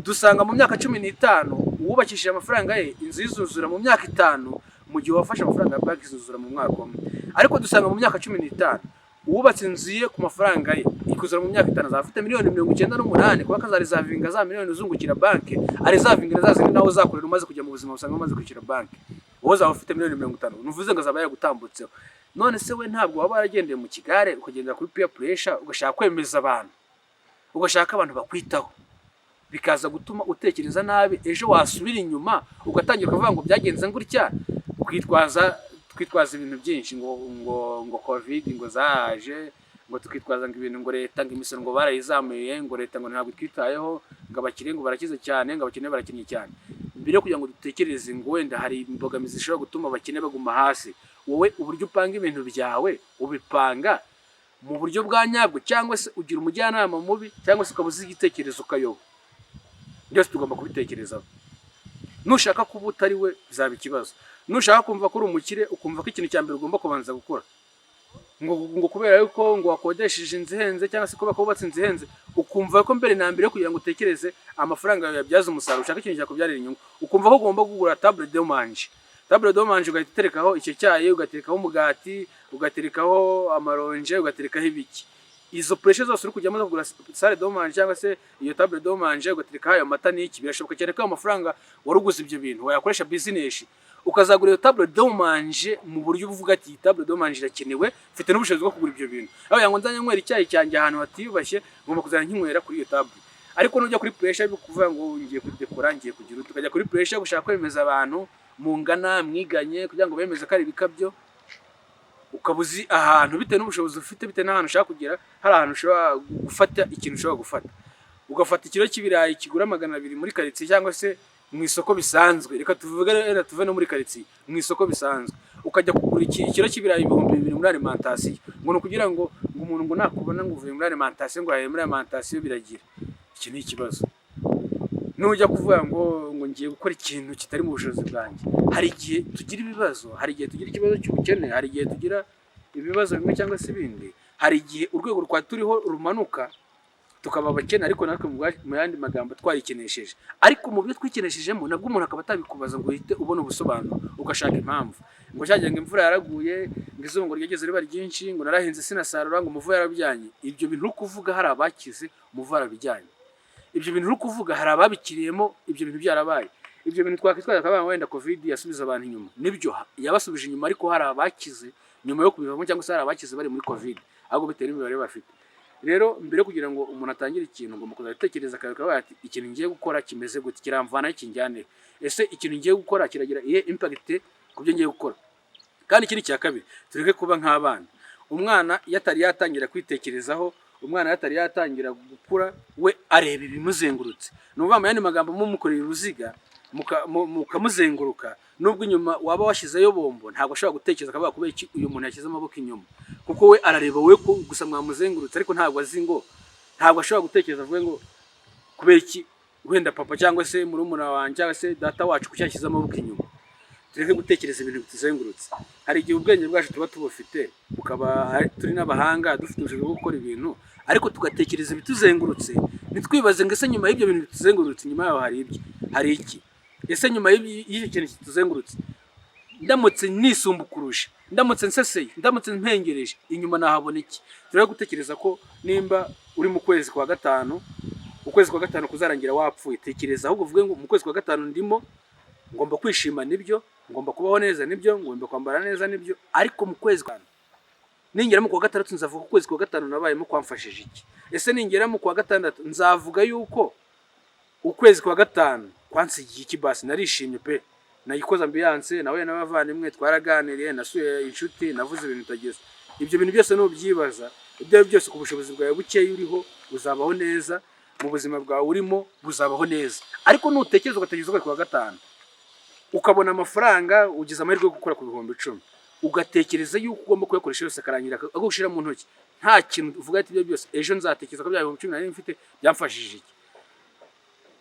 Dusanga mu myaka 15 uwubakishije amafaranga ye, inzu yizuzura mu myaka 5, mu gihe uwafashe amafaranga ya banki izuzura mu mwaka umwe. Ariko dusanga mu myaka 15 uwubatse inzu ye ku mafaranga ye ikuzura mu myaka 5 azaba afite miliyoni 98, kuba akazareservinga za miliyoni uzungukira banki, areservinga za zindi nawe uzakorera umaze kujya mu buzima busanzwe, umaze kwishyura banki. Wowe uzaba ufite miliyoni 50, nuvuze ngo azaba yagutambutseho. None se we ntabwo waba waragendeye mu kigare, ukagendera kuri peer pressure, ugashaka kwemeza abantu, ugashaka abantu bakwitaho, bikaza gutuma utekereza nabi? Ejo wasubira inyuma ugatangira ukavuga ngo byagenze gutya, twitwaza twitwaza ibintu byinshi, ngo COVID ngo zaje, ngo tukitwaza ngo ibintu, ngo leta, ngo imisoro ngo barayizamuye, ngo leta ngo ntabwo itwitayeho, ngo abakire ngo barakize cyane, ngo abakene barakennye cyane. Mbere yo kugira ngo dutekereze ngo wenda hari imbogamizi zishobora gutuma abakene baguma hasi, wowe uburyo upanga ibintu byawe, ubipanga mu buryo bwa nyabwo, cyangwa se ugira umujyanama mubi, cyangwa se ukaba uzi igitekerezo ukayoba? Byose tugomba kubitekerezaho. Nushaka kuba utari we, bizaba ikibazo. Nushaka kumva ko uri umukire, ukumva ko ikintu cya mbere ugomba kubanza gukora, ngo kubera yuko ngo wakodesheje inzu ihenze, cyangwa se kuba wubatse inzu ihenze, ukumva ko mbere na mbere yo kugira ngo utekereze amafaranga yawe yabyaza umusaruro, ushaka ikintu cyakubyarira inyungu, ukumva ko ugomba kugura table de manger, table de manger ugahita uterekaho icyo cyayi, ugaterekaho umugati, ugaterekaho amaronje, ugaterekaho ibiki, izo pressure zose uri kujyamo zo kugura salle de manger cyangwa se iyo table de manger, ugaterekaho ayo mata n'iki, birashoboka cyane ko ayo mafaranga wari uguze ibyo bintu wayakoresha business, ukazagura iyo table de manger mu buryo uvuga ati: "Iyi table de manger irakenewe, mfite n'ubushobozi bwo kugura ibyo bintu. Aho ngo nzajya nywera icyayi cyanjye ahantu hatiyubashye, ngomba kuzajya nkinywera kuri iyo table." Ariko nujya kuri pressure yo kuvuga ngo ngiye kudekora, ngiye kugira utu, ukajya kuri pressure yo gushaka kwemeza abantu mungana, mwiganye, kugira ngo bemeze ko ari ibikabyo, ukaba uzi ahantu, bitewe n'ubushobozi ufite, bitewe n'ahantu ushaka kugera, hari ahantu ushobora gufata ikintu, ushobora gufata ugafata ikiro cy'ibirayi kigura 200 muri karitsiye cyangwa se mu isoko bisanzwe, reka tuvuge, reka tuve no muri karitsiye, mu isoko bisanzwe, ukajya kugura ikiro cy'ibirayi 2000 muri alimentation, ngo ni ukugira ngo umuntu ngo nakubona ngo uvuye muri alimentation, ngo uhaye muri alimentation, biragira. Iki ni ikibazo. Nujya kuvuga ngo ngiye gukora ikintu kitari mu bushobozi bwanjye, hari igihe tugira ibibazo, hari igihe tugira ikibazo cy'ubukene, hari igihe tugira ibibazo bimwe cyangwa se ibindi, hari igihe urwego rwa turiho rumanuka tukaba abakene, ariko natwe mu yandi magambo twarikenesheje. Ariko mu byo twikeneshejeho nabwo umuntu akaba atabikubaza ngo uhite ubona ubusobanuro, ugashaka impamvu, ngo cyagiye, ngo imvura yaraguye, ngo izuba ngo ryageze riba ryinshi, ngo narahinze sinasarura, ngo umuvu yarabijyanye. Ibyo bintu uri kuvuga hari abakize, umuvu warabijyanye. Ibyo bintu uri kuvuga hari ababikiriyemo, ibyo bintu byarabaye. Ibyo bintu twakwitwaza akavuga ngo wenda COVID yasubiza abantu inyuma, nibyo, yabasubije inyuma, ariko hari abakize nyuma yo kubivamo, cyangwa se hari abakize bari muri COVID, ahubwo bitewe n'imibare bafite. Rero mbere yo kugira ngo umuntu atangire ikintu, ugomba kuzajya utekereza akavuga ati: "Ikintu ngiye gukora kimeze gute? Kiramvana kinjyane? Ese ikintu ngiye gukora kiragira iyihe impact ku byo ngiye gukora?" Kandi ikindi cya kabiri, tureke kuba nk'abana. Umwana iyo atari yatangira kwitekerezaho, umwana iyo atari yatangira gukura, we areba ibimuzengurutse. Ni ukuvuga, mu yandi magambo, mumukorera uruziga, mukamuzenguruka, nubwo inyuma waba washyizeyo bombo, ntabwo ashobora gutekereza akavuga kubera iki uyu muntu yashyize amaboko inyuma, kuko we arareba wowe ko gusa mwamuzengurutse, ariko ntabwo azi ngo, ntabwo ashobora gutekereza avuge ngo kubera iki wenda papa cyangwa se murumuna wanjye cyangwa se data wacu kuki yashyize amaboko inyuma. Tureke gutekereza ibintu bituzengurutse. Hari igihe ubwenge bwacu tuba tubufite, bukaba turi n'abahanga, dufite ubushobozi bwo gukora ibintu, ariko tugatekereza ibituzengurutse, ntitwibaze ngo: "Ese nyuma y'ibyo bintu bituzengurutse, nyuma yaho hari ibyo, hari iki? Ese nyuma y'icyo kintu kituzengurutse, ndamutse nisumbukuruje Ndamutse nseseye, ndamutse mpengereje inyuma, nahabona iki? Turebe gutekereza ko nimba uri mu kwezi kwa gatanu, ukwezi kwa gatanu kuzarangira wapfuye. Tekereza ahubwo uvuge ngo mu kwezi kwa gatanu ndimo, ngomba kwishima nibyo, ngomba kubaho neza nibyo, ngomba kwambara neza nibyo, ariko mu kwezi kwa ningera mu kwa gatandatu nzavuga ko ukwezi kwa gatanu nabayemo kwamfashije iki? Ese ningera mu kwa gatandatu nzavuga yuko ukwezi kwa gatanu kwansigiye iki? Basi narishimye pe, nayikoze ambiance, nawe n'abavandimwe twaraganiriye, nasuye inshuti, navuze ibintu bitageze. Ibyo bintu byose nubyibaza, ibyo ari byo byose, ku bushobozi bwawe bukeya uriho, uzabaho neza mu buzima bwawe urimo, buzabaho neza. Ariko nutekereza, ugategereza ukwezi kwa gatanu, ukabona amafaranga, ugize amahirwe yo gukora ku 10,000, ugatekereza yuko ugomba kuyakoresha yose akarangira akagushyira mu ntoki, nta kintu uvuga ati ibyo byose ejo nzatekereza ko bya 10,000 nari mfite byamfashije iki?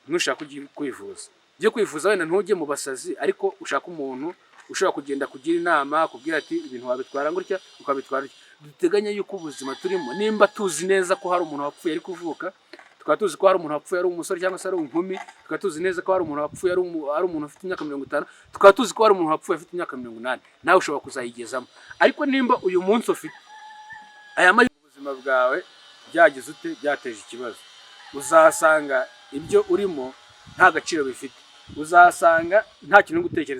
Ntushaka ujye kwivuza, ujye kwivuza wenda ntujye mu basazi, ariko ushaka umuntu ushobora kugenda kugira inama, kubwira ati ibintu wabitwara gutya, ukabitwara gutya. Duteganya yuko ubuzima turimo, nimba tuzi neza ko hari umuntu wapfuye ari kuvuka, tukaba tuzi ko hari umuntu wapfuye ari umusore cyangwa se ari inkumi, tukaba tuzi neza ko hari umuntu wapfuye ari umuntu ufite imyaka 50, tukaba tuzi ko hari umuntu wapfuye afite imyaka 80, nawe ushobora kuzayigezamo. Ariko nimba uyu munsi ufite aya mahirwe, ubuzima bwawe byagize ute, byateje ikibazo, uzasanga ibyo urimo nta gaciro bifite, uzasanga nta kintu uri gutekereza.